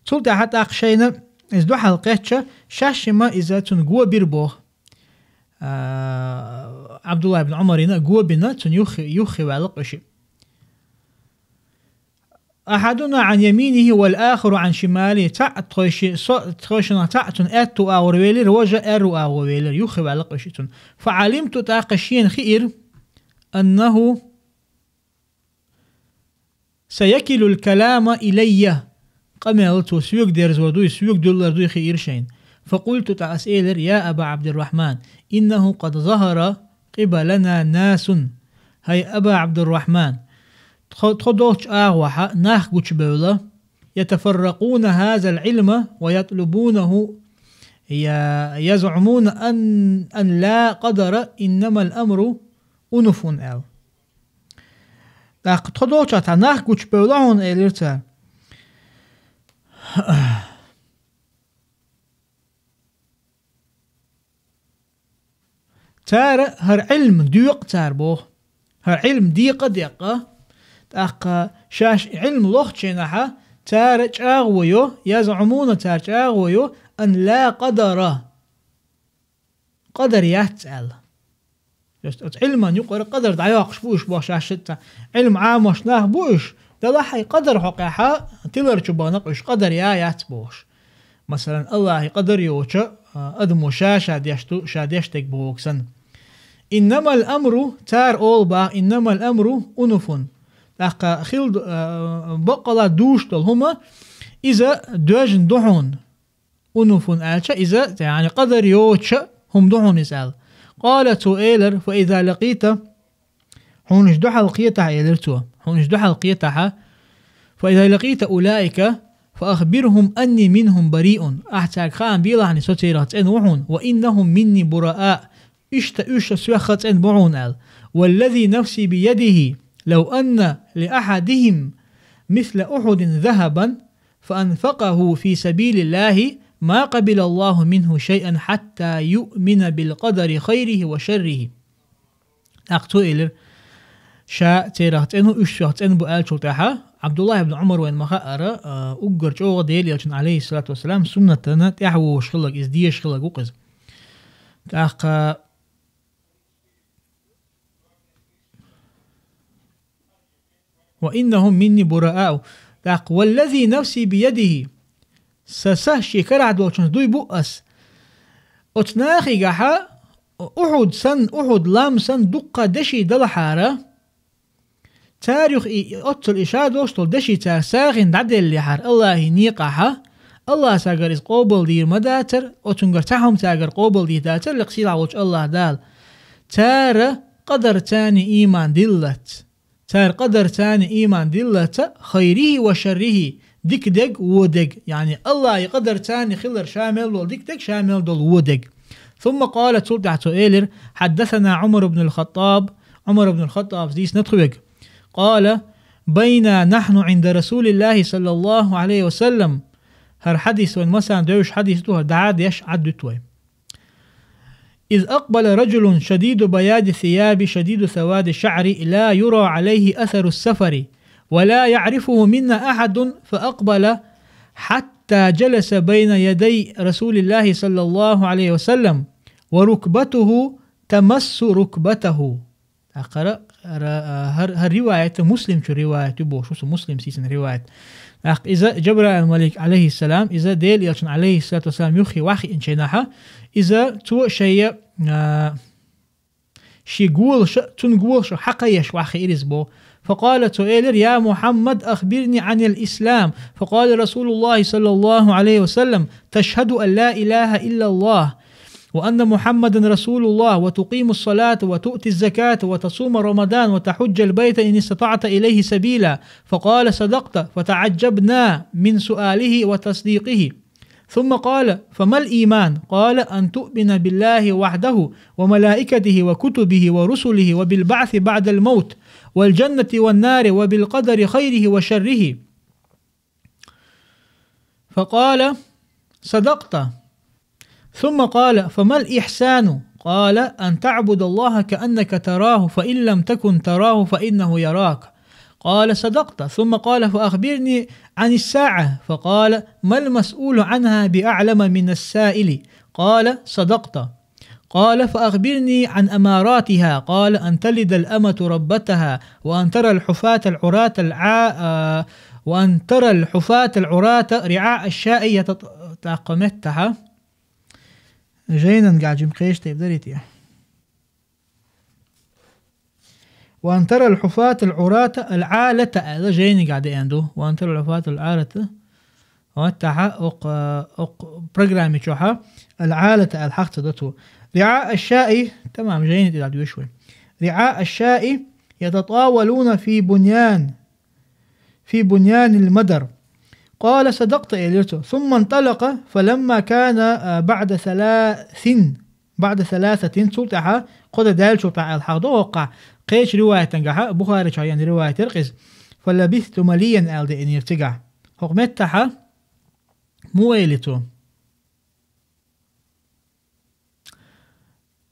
Цул тӀаьхьа тӀаккха шайна иза дуьхьал кхетча, шаьш-шимма иза цунна го бира, боху. А, Абдуллахь ибн Ӏумарна го бина, цунна юххе, юххе ваьлла-кх уьш. أحدنا عن يمينه والآخر عن شماله. Цхьаъ тхойши-, со-, тхойшинах цхьаъ цунна аьтту агӀор велира, важа аьрру агӀор велира, юххе ваьлла-кх уьш цунна. فعلمت, тӀаккха шена хиира, أنه سيكل الكلام إلي. Къамел цо соьга дерзор дуй, соьга дуьллур дуй хиира шайна. فقلت, тӀаккха ас элира: يا أبا عبد الرحمن، إنه قد ظهر قبلنا ناس. ХӀай Аба Абдуррахман, тхо, тхо долчу агӀохь нах гучубевлла, يتفرقون هذا العلم ويطلبونه، ي-، يزعمون أن، أن لا قدر، إنما الأمر أنف, аьлла. ТӀаккха тхо долчохь цхьа нах гучубевлла хьуна, элира цара. Цара хӀара Ӏилма доькъу цара, боху. ХӀара Ӏилма декъа а декъна, тӀаккха шаьш Ӏилма лохучу хенахь, цара чӀагӀо йо, يزعمون, цара чӀагӀо йо, أن لا قدر, къадар яц аьлла. То есть оцу Ӏилман юкъара къадар дӀайоккхуш бу уьш, боху, шаьш шиъ цхьа. Ӏилма Ӏамош нах бу уьш, делахь а къадар хьокъехь тилар чу бахана-кх уьш, къадар я яц бохуш. Масалан, Аллахьан къадар йоцуш, а, адамо ша-ша деш ду, ша деш дерг бохург санна. إنما الأمر, цара олу боху, إنما الأمر أنف. ТӀаккха хила ду-, а, баккъалла дуьйцуш долу хӀума, иза доьжна ду хьуна. أنف аьлча, иза, яъни къадар йоцуш хӀума ду хьуна иза аьлла. قال, цо элира: فإذا لقيت, хьуна уьш дуьхьал кхетахь, элира цо, хьуна уьш дуьхьал кхетахь, فإذا لقيت أولئك فأخبرهم أني منهم بريء. Ахь цаьрга хаам белахь, со церах цӀена ву хьуна, وإنهم مني براء. Иштта уьш соьх цӀена бу хьуна аьлла. والذي نفسي بيده لو أن لأحدهم مثل أحد ذهبا فأنفقه في سبيل الله ما قبل الله منه شيئا حتى يؤمن بالقدر خيره وشره. ТӀаккха цо элира: ша церах цӀена ву, уьш соьх цӀена бу аьллачул тӀаьхьа, Абдуллах ибн Умар вайн ма хаъара, а, уггар чӀогӀа Делан Элчан, алейхиссалату вассалам, суннатана тӀаьхьа вогӀуш хилларг, иза дезаш хилларг ву-кх иза. ТӀаккха: «وإنهم مني براء». ТӀаккха: «والذي نفسي بيده». Са са шен карахь долчунца дуй бу ас. Оцу нахехьа Ухьуд санна, Ухьуд лам санна дуккха деши далахьара, царах и, оццул и ша долуш долу деши цара сагӀина дӀаделлехьара Аллахьан некъахьа, Аллахьа цаьргара иза къобалдийр ма дацара, оцуьнгара цхьа хӀума цаьргара къобалдийр дацара, лекха сийлахь волчу Аллахь Дала. Цара къадарца ийман диллалц. Цара къадарца ийман диллалц, хайрихи ва шаррихи, дика дерг, вон дерг. Яъни Аллахьан къадарца хилар ша мел долу дика дерг, ша мел долу вон дерг. ثم قال, цул тӀаьхьа цо элира: «حدثنا عمر بن الخطاب», Умар ибн ал-Хаттаб дийцина тхоьга. قال: «بينا نحن عند رسول الله صلى الله عليه وسلم». ХӀара хьадис вайн массарна девзаш хьадис ду, хӀара дӀа а деш Ӏад дуьту вай. «إذ أقبل رجل شديد بياض الثياب شديد سواد الشعر لا يرى عليه أثر السفر ولا يعرفه منا أحد فأقبل حتى جلس بين يدي رسول الله صلى الله عليه وسلم وركبته تمس ركبته». ТӀаккха хӀара, хӀара, хӀара риваят Муслим чу риваят ю бохуш ву со, Муслим сийсана риваят. ТӀаккха иза Джабраил-малик, алейхиссалам, иза Делан Элчан, алейхиссалату вассалам, юххе вахиъначу хенахьа, иза цо шайя, а, ши голаша, цун голаша хьакхаеш вахиира иза боху. فقال, цо элира: «يا محمد، أخبرني عن الإسلام». فقال رسول الله صلى الله عليه وسلم: «تشهد أن لا إله إلا الله وأن محمدا رسول الله، وتقيم الصلاة، وتؤتي الزكاة، وتصوم رمضان، وتحج البيت إن استطعت إليه سبيلا». فقال: «صدقت». فتعجبنا من سؤاله وتصديقه. ثم قال: «فما الإيمان؟» قال: «أن تؤمن بالله وحده، وملائكته، وكتبه، ورسله، وبالبعث بعد الموت، والجنة والنار، وبالقدر خيره وشره». فقال: «صدقت». ثم قال: «فما الإحسان؟» قال: «أن تعبد الله كأنك تراه، فإن لم تكن تراه فإنه يراك». قال: «صدقت». ثم قال: «فأخبرني عن الساعة». فقال: «ما المسؤول عنها بأعلم من السائل». قال: «صدقت». قال: «فأخبرني عن أماراتها». قال: «أن تلد الأمة ربتها، وأن ترى الحفاة العراة العا-، آه، وأن ترى الحفاة العراة رعاء الشاء يتط-», тӀаккха меттахьа. Жайнангахь жима кхечу тайпа дарий те? «وأن ترى الحفاة العراة العالة», аьлла, жайнангахь деана ду. «وأن ترى الحفاة العالة». Оттахьа, окх-, окх программи чохьа «العالة» аьлла хьаха ца до цо. «رعاء الشاء», тамам, жайни тӀе дӀадоьшу вай. «رعاء الشاء يتطاولون في بنيان، في بنيان المدر». قال: «صدقت», элира цо. «ثم انطلق، فلما كان، آه، بعد ثلاث، بعد ثلاثة», цул тӀаьхьа кхо де даьллачул тӀаьхьа аьлла хьаха до хӀокхахь. Кхечу риваятангахьа, Бухари чохь ян риваят яра иза. «فلبثت مليا», аьлла деанера цигахь. ХӀокху меттахьа муха эли цо?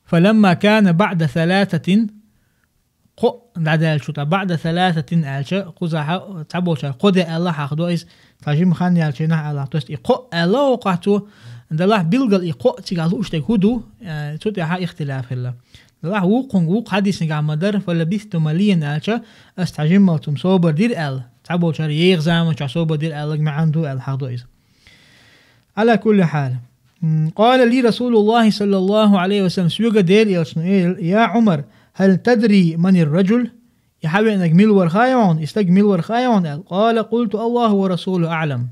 «فلما كان بعد ثلاثة», кхо дӀадаьллачул тӀаьхьа, «بعد ثلاثة» аьлча, кхузахьа цхьаболчара кхо де аьлла хьаха до иза, цхьа жима хан яьллачийнахь аьлла. То есть и кхо аьлла хӀокхахь цо, делахь билггал и кхо цигахь лууш дерг хӀун ду, э, цу тӀехьа ихтилаф хилла. Делахь вукхунга, вукху хьадиснигахь ма-дарра, «فلبثت مليا» аьлча, ас цхьа жиммал цум собар дира аьлла. Цхьаболчара еха заманчохь собар дира аьлларг маьӀна ду аьлла хьаха до иза. على كل حال. М, قال لي رسول الله صلى الله عليه وسلم, соьга Делан Элчано элира: «يا عمر، هل تدري من الرجل؟» И хьан веанарг мила вара хаьий хьуна, и стаг мила вара хаьий хьуна аьлла. قال: «قلت: الله ورسوله أعلم».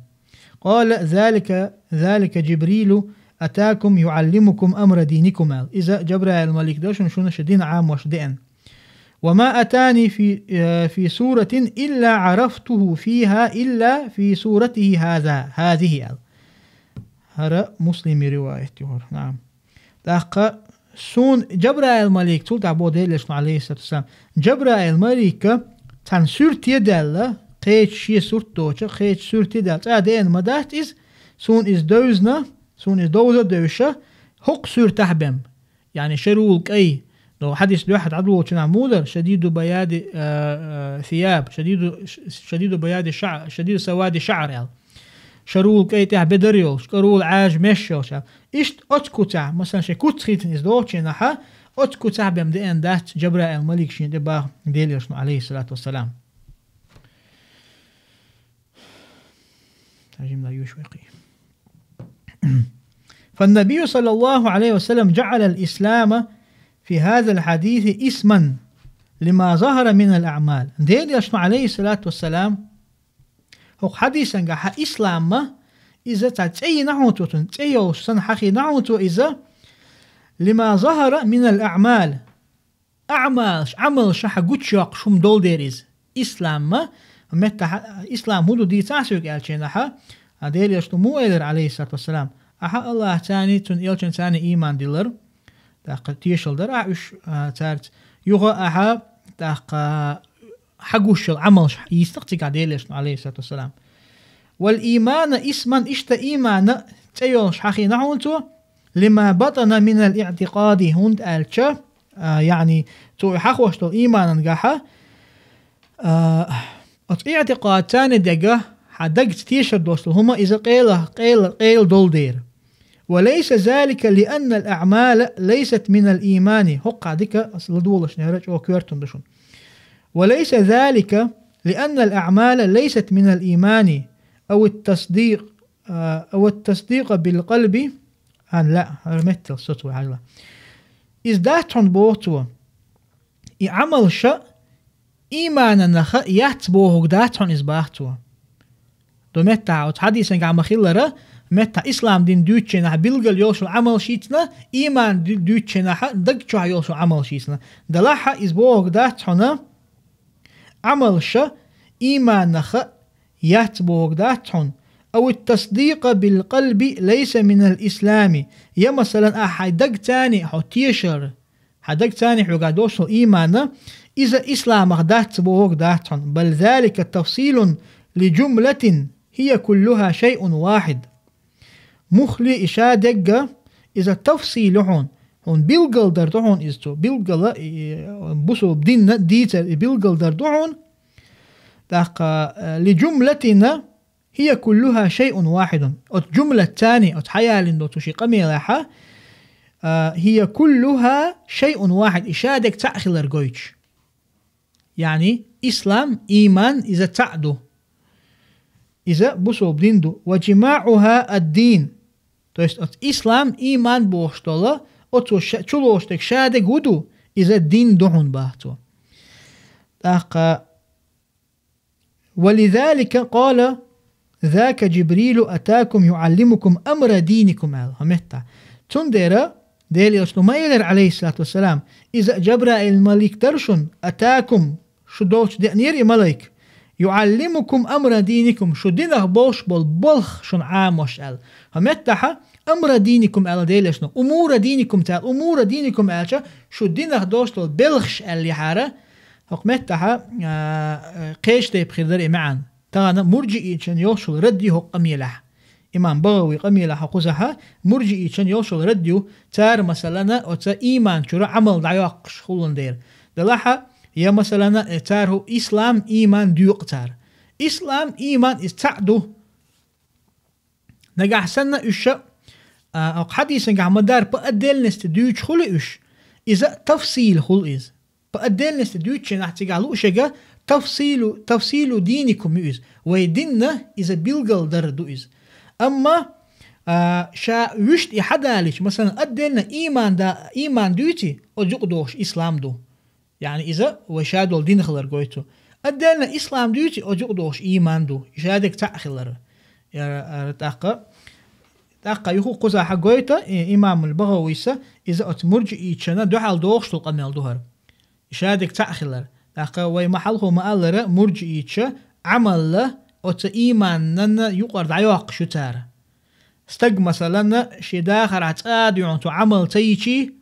قال: «ذلك، ذلك جبريل أتاكم يعلمكم أمر دينكم», аьлла. Иза Джабраил-малик дара шуна, шуна шун дин Ӏамош деана. «وما أتاني في، آه، في سورة إلا عرفته فيها إلا في سورته هذا، هذه», аьлла. ХӀара Муслима риваят ю хӀара. Наам. ТӀаккха суна Джабраил-малик, цул тӀаьхьа боху Делан Элчано, алейхиссалату вассалам, Джабраил-малика цхьана суьрте даьлла, кхечу шен сурт доцу, кхечу суьрте даьлла, цкъа деана ма дац иза, суна иза девзина, суна иза довза а девзаш, хӀокху суьртехь бен. Яъни шервуьйлу кӀай, До хьадис дуьхьа дӀадолчунахь мудар, шадиду баяди, а, а, сияб, шадиду, ш-, шадиду баяди шаӀ, шадиду савади шаӀр аьлла. Шарул кӀай тӀехь бедар йолуш, кӀарул Ӏаьржа меш йолуш аьлла. Иштта оцу куцехь, масалан, шайн куц хийцина иза дохучу хенахь, оцу куцехь бен деана дац Джабраил малик шена тӀе баха Делан Элчано, алейхиссалату вассалам. Тажим ла юш вакъи. فالنبي صلى الله عليه وسلم جعل الإسلام في هذا الحديث اسما لما ظهر من الأعمال. Делан Элчано, алейхиссалату вассалам, хӀокху хьадисангахь ислам ма, иза цхьа цӀе йина хьуна цо цунна, цӀе йолуш санна хьахийна хьуна цо иза, لما ظهر من الأعمال. Аъмалш, Ӏамалша хьан гучуйоккхуш хӀума долу дера иза. Ислам ма, меттахь, ислам хӀун ду дийцахь соьга аьллачу хенахь, а, Делан Элчано муха элира, алейхиссалату вассалам, ахьа Аллахьцаний, цуьнан элчанцаний ийман дилар, тӀаккха тешал дар ахьа уьш, а, цаьрца, юха ахьа, тӀаккха хьан гуш йолу Ӏамалш йийцина-кх цигахь Делан Элчано, алейхиссалату вассалам. والإيمان اسما, иштта ийман а цӀе йолуш хьахийна хьуна цо, لما بطن من الاعتقاد, хӀунда аьлча, а, яъни, цо и хьахош долу ийманангахь, а, оцу иътикъадцаний дегахь, хьан дагца тешар долуш долу хӀума иза къела, къела, къела долу дера. وليس ذلك لأن الأعمال ليست من الإيمان. ХӀокху дика аса ладогӀалаш нера чӀогӀа коьртана ду шуна. وليس ذلك لأن الأعمال ليست من الإيمان أو التصديق، а, أو التصديق بالقلب. А, ла, хӀара меттел соцу вай хьажал. Иза дац хьуна боху цо. И Ӏамалша иймананах яц бохург дац хьуна иза баха цо. До меттахь оцу хьадисангахь ма-хиллара, меттахь ислам дин дуьйцучу хенахь билггал йолуш йолу Ӏамалш йийцина, ийман ду-, дуьйцучу хенахь даг чохь йолуш йолу Ӏамалш йийцина. Делахь а иза бохург дац хьуна, Ӏамалша ийманах яц бохург дац хьуна. أو التصديق بالقلب ليس من الإسلام. Я, масалан, ахьа хьайн дагцаний хьо тешар, хьан дагцаний хьоьгахь долуш долу ийман, иза исламах дац бохург дац хьуна. بل ذلك تفصيل لجملة هي كلها شيء واحد. Муххале и шадерг а, иза тафсил ю хьуна, хьуна билггал дар ду хьуна иза цо, билггал а, и, и, бусулба дин а дийцар, и билггал дар ду хьуна. ТӀаккха, э, لجملة هي كلها شيء واحد. Оцу джумлатцаний, оцу хьаяллина долчу ши къамелехь, а, هي كلها شيء واحد, и шадерг цхьаъ хилар гойтуш. Яъни, ислам, ийман, иза цхьаъ ду. Иза бусулба дин ду. وجماعها الدين. То есть, оцу ислам, ийман бохуш долу, оцу ша-, чулоцу дерг шадерг хӀун ду, иза дин ду хьуна баха цо. ТӀаккха, ولذلك قال: ذاك جبريل أتاكم يعلمكم أمر دينكم, аьлла, хӀокху меттехь. Цундела Делан Элчано ма элира, алейхиссалату вассалам, иза Джабраил малик дара шуна, أتاكم, шу долчу деанера и малик, يعلمكم أمر دينكم, шу динах болуш болу болх шуна Ӏамош аьлла. ХӀокху меттехь أمر دينكم аьлла Делан Элчано, أمور دينكم ца аьлла, أمور دينكم аьлча, шу динах долуш долу белхаш аьлла яхьара, хӀокху меттехь, а, кхечу тайпа хир дара и маьӀна. Тахана мурджиичан йолуш йолу радд ю хӀокху къамелехь. Имам БагӀавин къамелехь хӀокхузахь мурджиичан йолуш йолу радд ю, цара, масалана, оцу ийман чуьра Ӏамал дӀайоккхуш хилла дера. Делахь а, я, масалана, э, цара хӀу ислам, ийман доькъу цара. Ислам, ийман иза цхьаъ ду. Нагахь санна уьш, а, хьадисангахь ма-дарра по отдельности дуьйцуш хуьлу уьш, иза тафсил хуьлу иза. По отдельности дуьйцучу хенахь цигахь луъушега тафсилу, тафсилу дийникум ю иза. Вай динна иза билггал дар ду иза. Амма, а, ша вуьшта и хьадалича, масалан, отдельно ийман да-, ийман дуьйци, оцу юкъа дохуш ислам ду. Яъни иза вай ша долу дин хилар гойту. Отдельно ислам дуьйци, оцу юкъа дохуш ийман ду. И шадерг цхьаъ хилар. Яра, яра тӀаккха, тӀаккха юха кхузахь гойту, и, имамул БагӀавис, иза оцу мурджиичана дуьхьал дохуш долу къамел ду хӀара. И шадерг цхьаъ хилар. ТӀаккха вай ма хьалхо ма-аллара, мурджиича Ӏамалла оцу ийманан юкъара дӀайоккхуш ю цара. Стаг, масалана, шен дахарахь цкъа а дуьйхьна цо Ӏамал ца йичий,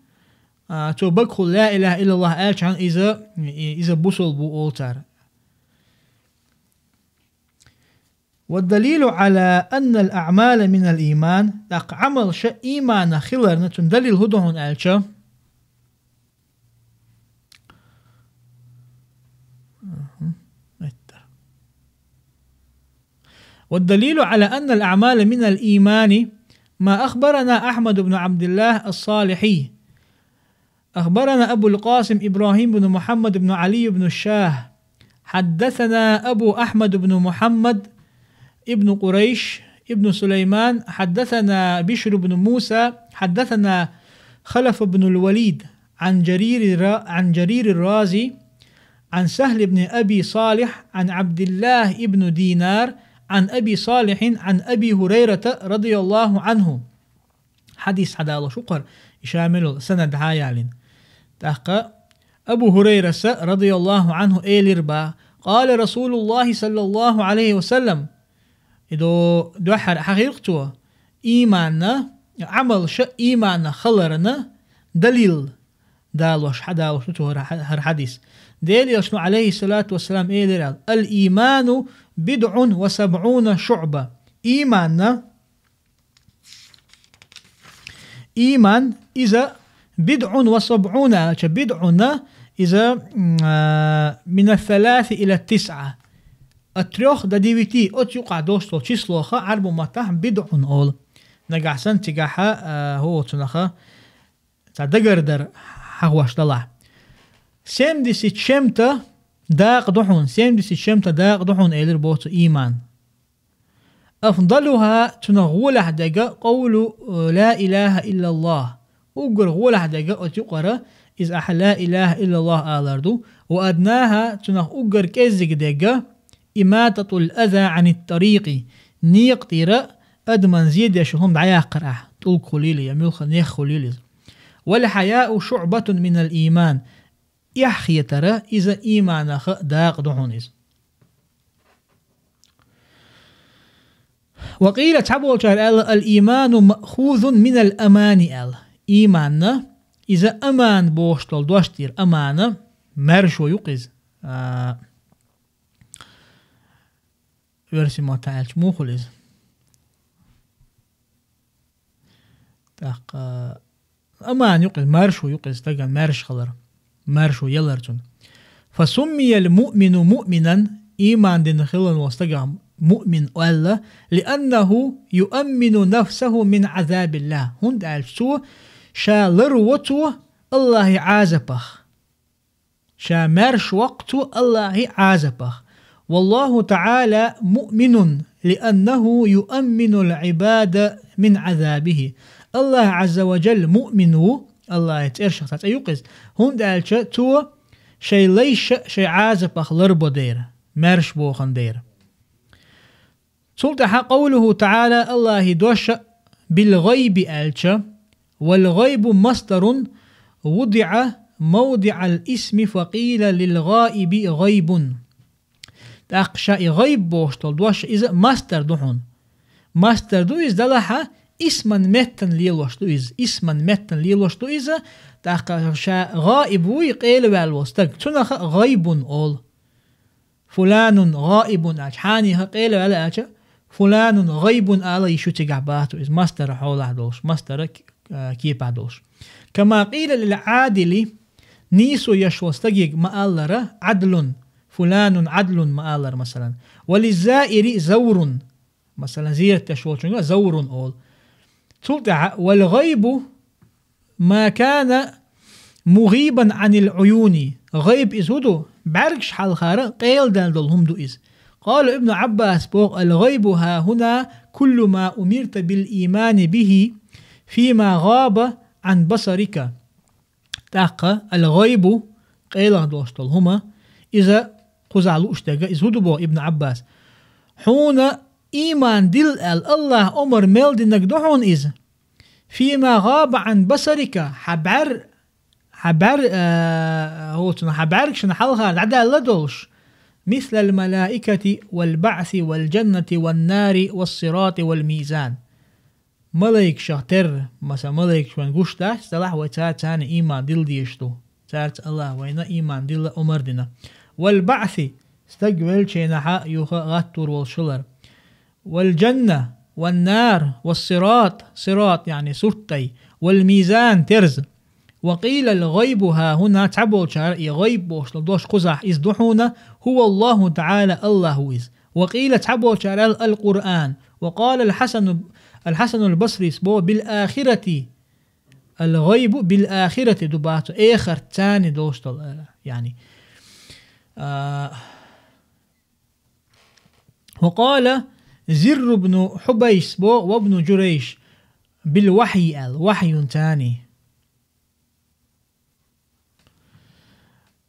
а, цо багахула ла илаха иллаллах аьлчахьана иза, и-, иза бусулба ву олу цара. والدليل على أن الأعمال من الإيمان, тӀаккха Ӏамалша ийманах хиларна цунна далил хӀун ду хьуна аьлча, والدليل على أن الأعمال من الإيمان ما أخبرنا أحمد بن عبد الله الصالحي. أخبرنا أبو القاسم إبراهيم بن محمد بن علي بن الشاه. حدثنا أبو أحمد بن محمد ابن قريش ابن سليمان. حدثنا بشر بن موسى. حدثنا خلف بن الوليد عن جرير الرا-، عن جرير الرازي عن سهل بن أبي صالح عن عبد الله بن دينار عن أبي صالح عن أبي هريرة رضي الله عنه. Хьадис хьадалош ву-кх хӀара, и ша мел йолу санад хьаялийна. ТӀаккха Абу Хурайраса, радияллаху анху, элира бах: «Къала Расулуллахи саллаллаху алейхи ва саллам». И до дуьххьара хьахийра цо, ийманна, Ӏамалша ийманна халарна далил далош, хьадалош ду цо хӀара, хӀара хьадис. Делан элчано, алейхи салату ва салам, элира аьлла: «Ал-ийману бидӀун ва сабӀуна шуӀба». Ийманна, ийман, иза бидӀун ва сабӀуна аьлча, бидӀуна, иза, м, а, мина саласи ила тисъа. От трёх до девяти, оцу юкъахь долуш долу числоха Ӏарбу маттахь бидӀун олу. Нагахь санна цигахьа, а, хӀоцунаха цхьа дагардар хьахош далахь. Семьдесят чем-то дакъа ду хьуна, семьдесят чем-то дакъа ду хьуна, элира боху цо, ийман. Афдалуха, цунах гӀолехь дерг, къовлу, э, ла илаха иллаллах. Уггар гӀолехь дерг оцу юкъара, иза ахьа ла илаха иллаллах алар ду, ва аднаха, цунах уггар кӀеззиг дерг, имататул аза анит тарикъи, некъа тӀера адаман зен деш хӀума дӀаяккхар ахь, тӀулг хуьлийла я муьлхха нех хуьлийла иза. Вал хьаяу шуӀбатун минал ийман. Эхь хетара, иза ийманах дакъа ду хьуна иза. Ва къийла, цхьаболчара аьлла: «Ал-ийману маъхузун минал амани», аьлла. Ийманна, иза аман бохуш долу дош дийр, амана, маьршо ю-кх иза. А, оьрсийн маттахь аьлча, муха хуьлу иза? ТӀаккха аман ю-кх иза, маьршо ю-кх иза, стагана маьрша хилар, маьршо ялар цунна. Фа суммиял муъмину муъминан, ийман дина хилла волу стагах муъмин аьлла, лианнаху юаммину нафсаху мин азабиллах. ХӀунда аьлча цо ша ларво цо Аллахьи Ӏазапах. Ша маьрша воккху цо Аллахьи Ӏазапах. Валлаху таӀала муъминун, лианнаху юамминул Ӏибада мин Ӏазабихи. Аллахь Ӏазза ва Джалла муъмин ву, Аллахьи цӀершах цхьа цӀе ю-кх иза, хӀунда аьлча цо шайн лайша шайн Ӏазапах ларбо дера, маьрша бохана дера. Цул тӀаьхьа къовлуху таӀала, Аллахьи дош а, билгӀайби аьлча, валгӀайбу масдарун вудиӀа мавдиӀал исми факъийла лилгӀаиби гӀайбун. ТӀаккха ша и гӀайб бохуш долу дош, иза масдар ду хьуна. Масдар ду иза, делахь а, исман меттан лелош ду иза, исман меттан лелош ду иза, тӀаккха ша гӀаиб вуй, къелаваьлла волу стаг, цунах а гӀайбун олу. Фуланун гӀаибун аьлча, хьанеха къелаваьлла аьлча, фуланун гӀайбун ала йиш ю цигахь бацу иза, масдара хьолахь долуш, масдара к-, а, кепахь долуш. Кама къийла лил Ӏадили, нийсо еш волу стаге ма-аллара, Ӏадлун, фуланун Ӏадлун ма-аллара, масалан. Ва лиззаири заврун, масалан, зиярат деш волчунга заврун олу. Цул тӀаьхьа, вал гӀайбу ма кана мугӀибан Ӏанил Ӏуюни. ГӀайб иза хӀун ду? БӀаьргаш хьалхара къеладаьлла долу хӀума ду иза. Къала Ибну Ӏаббас боху: «Ал-гӀайбу хӀахӀуна куллу ма умирта бил иймани бихӀи фима гӀаба Ӏан басарика». ТӀаккха ал-гӀайбу, къелах долуш долу хӀума, иза кхузахь лууш дерг, иза хӀун ду боху Ибну Ӏаббас? Хьуна ийман дилла аьлла, Аллахь омар мел динарг ду хьуна иза. Фима гӀаба Ӏан басарика, хьан бӀаьр-, хьан бӀаьр-, а, хӀоцун, хьан бӀаьргашна хьалхара дӀадаьлла долуш, мислал малаикати вал баъси вал джаннати ван нари вас сирати вал мизан. Малайкашах терра, маса малайкаш вайн гуш дац, делахь вай цаьрца ийман дилла дезаш ду. Цаьрца Аллахь вайна ийман дилла омар дина. Вал баъси, стаг веллачу хенахьа юха гӀаттор волуш хилар. Вал джанна, ван нар, вас сират, сират, яъни сурт дай, вал мизан, терза. Ва къийла ал-гӀайбу хӀахӀуна, цхьаболчара и гӀайб бохуш долу дош кхузахь иза ду хьуна, хӀува Аллаху таӀала, Аллахь ву иза. وقيل, цхьаболчара аьлла, القرآن. وقال الحسن, الحسن البصري боху, بالآخرة, الغيب بالآخرة ду боху, эхартца долуш долу, э, яъни. А, وقال زر بن حبيش боху, وابن جريج بالوحي аьлла, вахьйунца.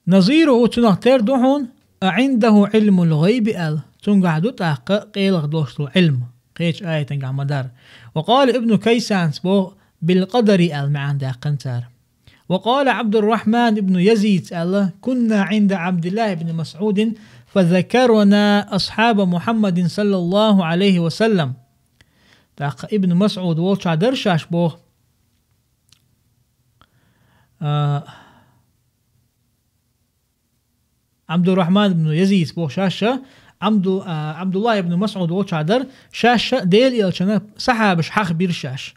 نظيره, цунах тера ду хьуна, أعنده علم الغيب аьлла, цуьнгахь ду тӀаккха къайлаха долуш долу Ӏилма, кхечу аятангахь ма-дарра. وقال ابن كيسان боху, بالقدر аьлла маьӀна даьккхина цара. وقال عبد الرحمن بن يزيد аьлла, كنا عند عبد الله بن مسعود فذكرنا أصحاب محمد صلى الله عليه وسلم. ТӀаккха Ибн МасӀуд волчохь дара шаьш боху. А, Абдуррахман ибн Язид боху шаьш, Абду-, а, Абдуллах ибн МасӀуд волчохь дара, шаьш Делан элчанан сахьабаш хьахабира шаьш.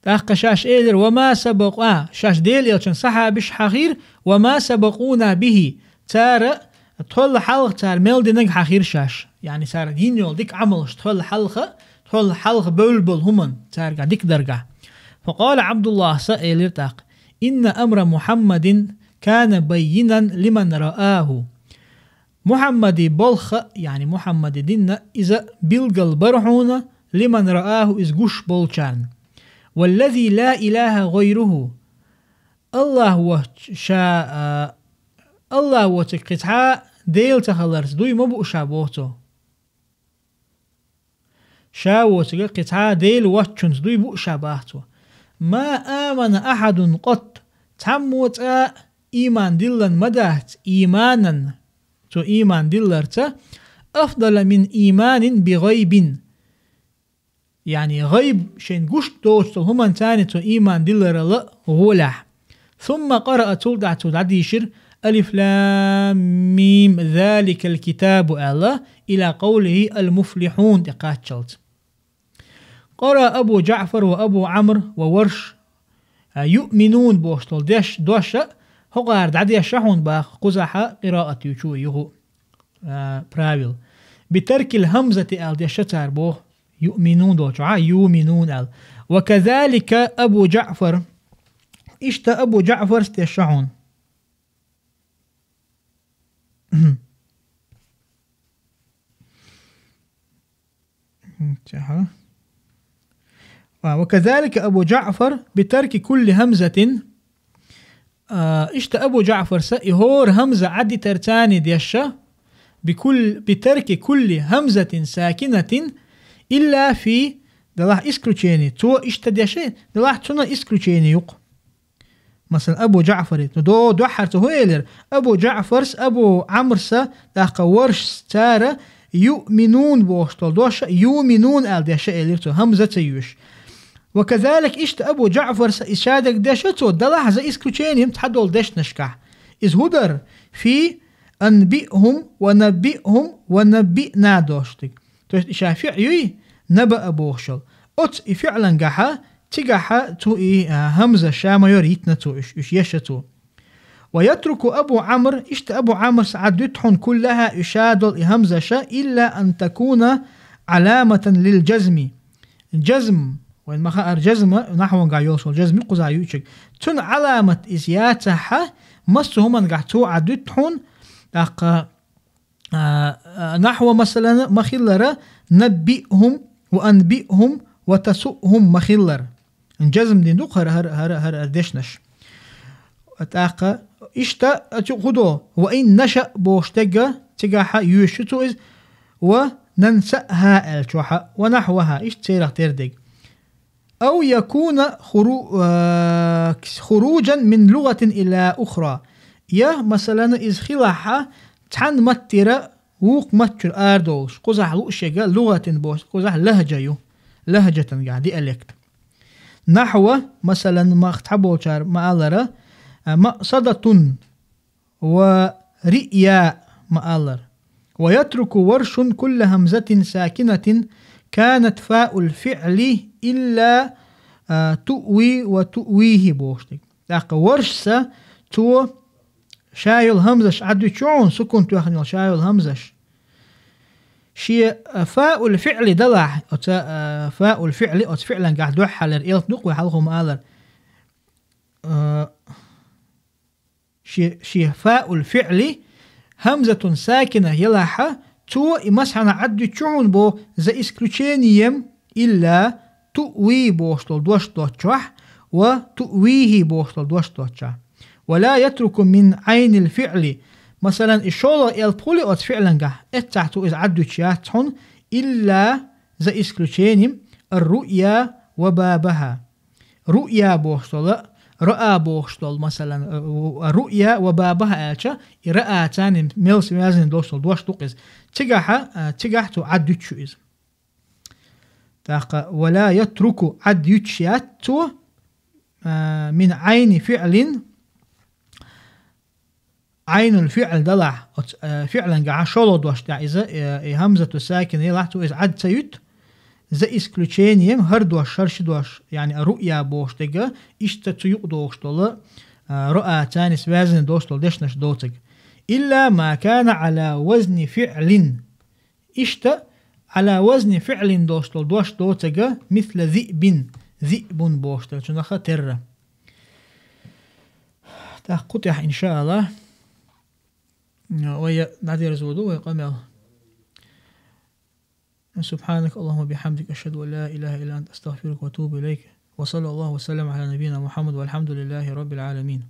ТӀаккха шаьш элира: «Ва ма сабакъу», а, шаьш Делан элчанан сахьабаш хьахийра, «ва ма сабакъуна бихи», цара тхол хьалха цара мел динарг хьахийра шаьш. Яъни цара йина йолу дика Ӏамалш тхол хьалха, тхол хьалха бевлла болу хӀуманна цаьргахь дика даргахь. Факъала Абдуллах, са элира тӀаккха: «Инна амра Мухаммадин кана баййинан лиман рааху». Мухаммадан болх, яъни Мухаммадан дин, иза билггал бара хьуна, лиман рааху, иза гуш болчарна. «Валлази ла илаха гӀайруху». Аллах воцчу ша, а, Аллах воцург кхин цхьа а Дела ца хиларца дуй ма бу ша, боху цо. Ша воцург кхин цхьа а Дела воцчунца дуй бу ша, бах цо. «Ма амана ахьадун къат», цхьаммо цкъа а ийман диллина ма дац, ийманан, цо ийман дилларца, «афдала мин ийманин би гӀайбин». Яъни гӀайб шайн гуш доцу хӀуманца цо ийман дилларал гӀолехь. Сумма къараа, цул тӀаьхьа цо дӀадийшира: «Алиф лам мим, заликал китабу», аьлла, «ила къавлихи ал-муфлихун» тӀе кхаччалц. Къараа Абу ДжаӀфар ва Абу Ӏамр ва Варш, а, «юъминун» бохуш долу деш, дош а, хӀокхара дӀадеш а хьуна, бах, кхузахь къираат ю чу юху, а, правил. «Би таркил хӀамзати» аьлла деш а цара боху. «Юъминун» долчохь а «юминун» аьлла. «Ва казалика Абу ДжаӀфар». Иштта Абу ДжаӀфарс деш а хьуна. Мгм. Мгм, чаха. А, «ва казалика Абу ДжаӀфар би тарки кулли хӀамзатин». А, иштта Абу ДжаӀфарс а и хӀора хӀамза Ӏадитарца деш а, «би кул-, би тарки кулли хӀамзатин сакинатин илла фи», делахь исключение. Цо иштта деш а, делахь цунна исключение ю-кх. Масалан, Абу ДжаӀфари, ну, до-, дуьххьара цо хӀун элира? Абу ДжаӀфарс, Абу Ӏамрс, тӀаккха Варшс, цара «юъминун» бохуш долу дош а «юминун» аьлла деш а элира цо, хӀамза ца йоьшуш. «Ва казалик», иштта Абу ДжаӀфарс а и шадерг деш а цо, делахь за исключением цхьадолу дешнашкахь. Иза хӀун дара? «Фи анбиъхум ва наббиъхум ва наббиъна» дош дерг. То есть и ша фиъл юй, «набаа» бохуш йолу. Оцу и фиълангахьа, цигахьа цу и, а, хӀамза ша ма йора йитина цо уьш, уьш еш а цо. «Ва ятруку Абу Ӏамр», иштта Абу Ӏамрс Ӏадуьту хьуна, «куллаха», и ша долу и хӀамзаш а, «илла ан такуна Ӏаламатан лил джазми». Джазм, вайн ма хаара, джазма, нахьвангахь йолуш йолу джазми кхузахь юучуьнга. Цунна Ӏаламат иза яцахьа, массо а хӀумангахь цо Ӏадуьту хьуна, тӀаккха а, а, нахьва, масалан, ма-хиллара, «наббиъхум ва анбиъхум ва тасуъхум» ма-хиллара. Джазм дина ду-кх хӀара, хӀара, хӀара, хӀара, хӀара дешнаш. ТӀаккха иштта а цу хӀун до? «Ва ин наша» бохуш дерг а, цигахьа йоьшуш ю цо иза, «ва нансаъха» аьллачохьа, «ва нахьваха», иштта церах тера дерг. «Ау якуна хуру-, а, хуруджан мин лугатин ила ухра». Я, масалан, иза хилахьа, цхьана маттера вукху матчуьра арадолуш, кхузахь луъушега лугатин боху, кхузахь лахджа ю, лахджатангахь диалект. Нахьва, масалан, мах цхьаболчара ма-аллара, а, «маъсадатун» ва «риъя» ма-аллара. «Ва ятруку Варшун кулла хӀамзатин сакинатин канат фаул фиъли илла, а, туъви ва туъвихи» бохуш дерг. ТӀаккха Варшса цо ша йолу хӀамзаш Ӏадуьту чу хьуна, сукун тоьхна йолу ша йолу хӀамзаш. Шен, а, фаул фиъли далахь, оцу, а, фаул фиъли, оцу фиълангахь дуьххьалера элп ду-кх вай хьалха ма аллара. А, шен, шен фаул фиъли хьамзатун сакина елахь, цо и масхьана Ӏад ю чу хьуна бо, за исключением илла туъви бохуш долу дош доцучохь ва туъвихи бохуш долу дош доцучохь. Ва ла ятруку мин Ӏайнил фиъли. Масалан, и шолгӀа элп хуьлу оцу фиълангахь, эццахь цо иза Ӏад ю чу яц хьуна, илла, за исключением, ар-руъя ва бабаха. Руъя бохуш долу, раъа бохуш долу, масалан, э, руъя ва бабаха аьлча, и раъа царна мел связанный долуш долу дош ду-кх иза. Цигахьа, э, цигахь цо Ӏад ю чу иза. ТӀаккха, ва ла ятруку, Ӏад ю чу яц цо, а, мин Ӏайни фиълин, Ӏайнул фиъл далахь, оцу, а, фиълангахьа шолгӀа дош тӀехь иза, э, и хьамзату сакина елахь, цо иза Ӏад ца ю, за исключением, хӀара дош, хӀара ши дош, яъни руъя бохуш дерг, иштта цу юкъа догӀуш долу, а, раъа царна связанный долуш долу дешнаш доцург. Илла ма кана Ӏала вазни фиълин. Иштта, Ӏала вазни фиълин долуш долу дош доцург, мисла зиъбин, зиъбун бохуш долу, цунах терра. ТӀаккха кху тӀехь, иншааллах, вай дӀадерзо ду вай къамел. سبحانك اللهم وبحمدك، أشهد أن لا إله إلا أنت، أستغفرك وأتوب إليك. وصلى الله وسلم على نبينا محمد، والحمد لله رب العالمين.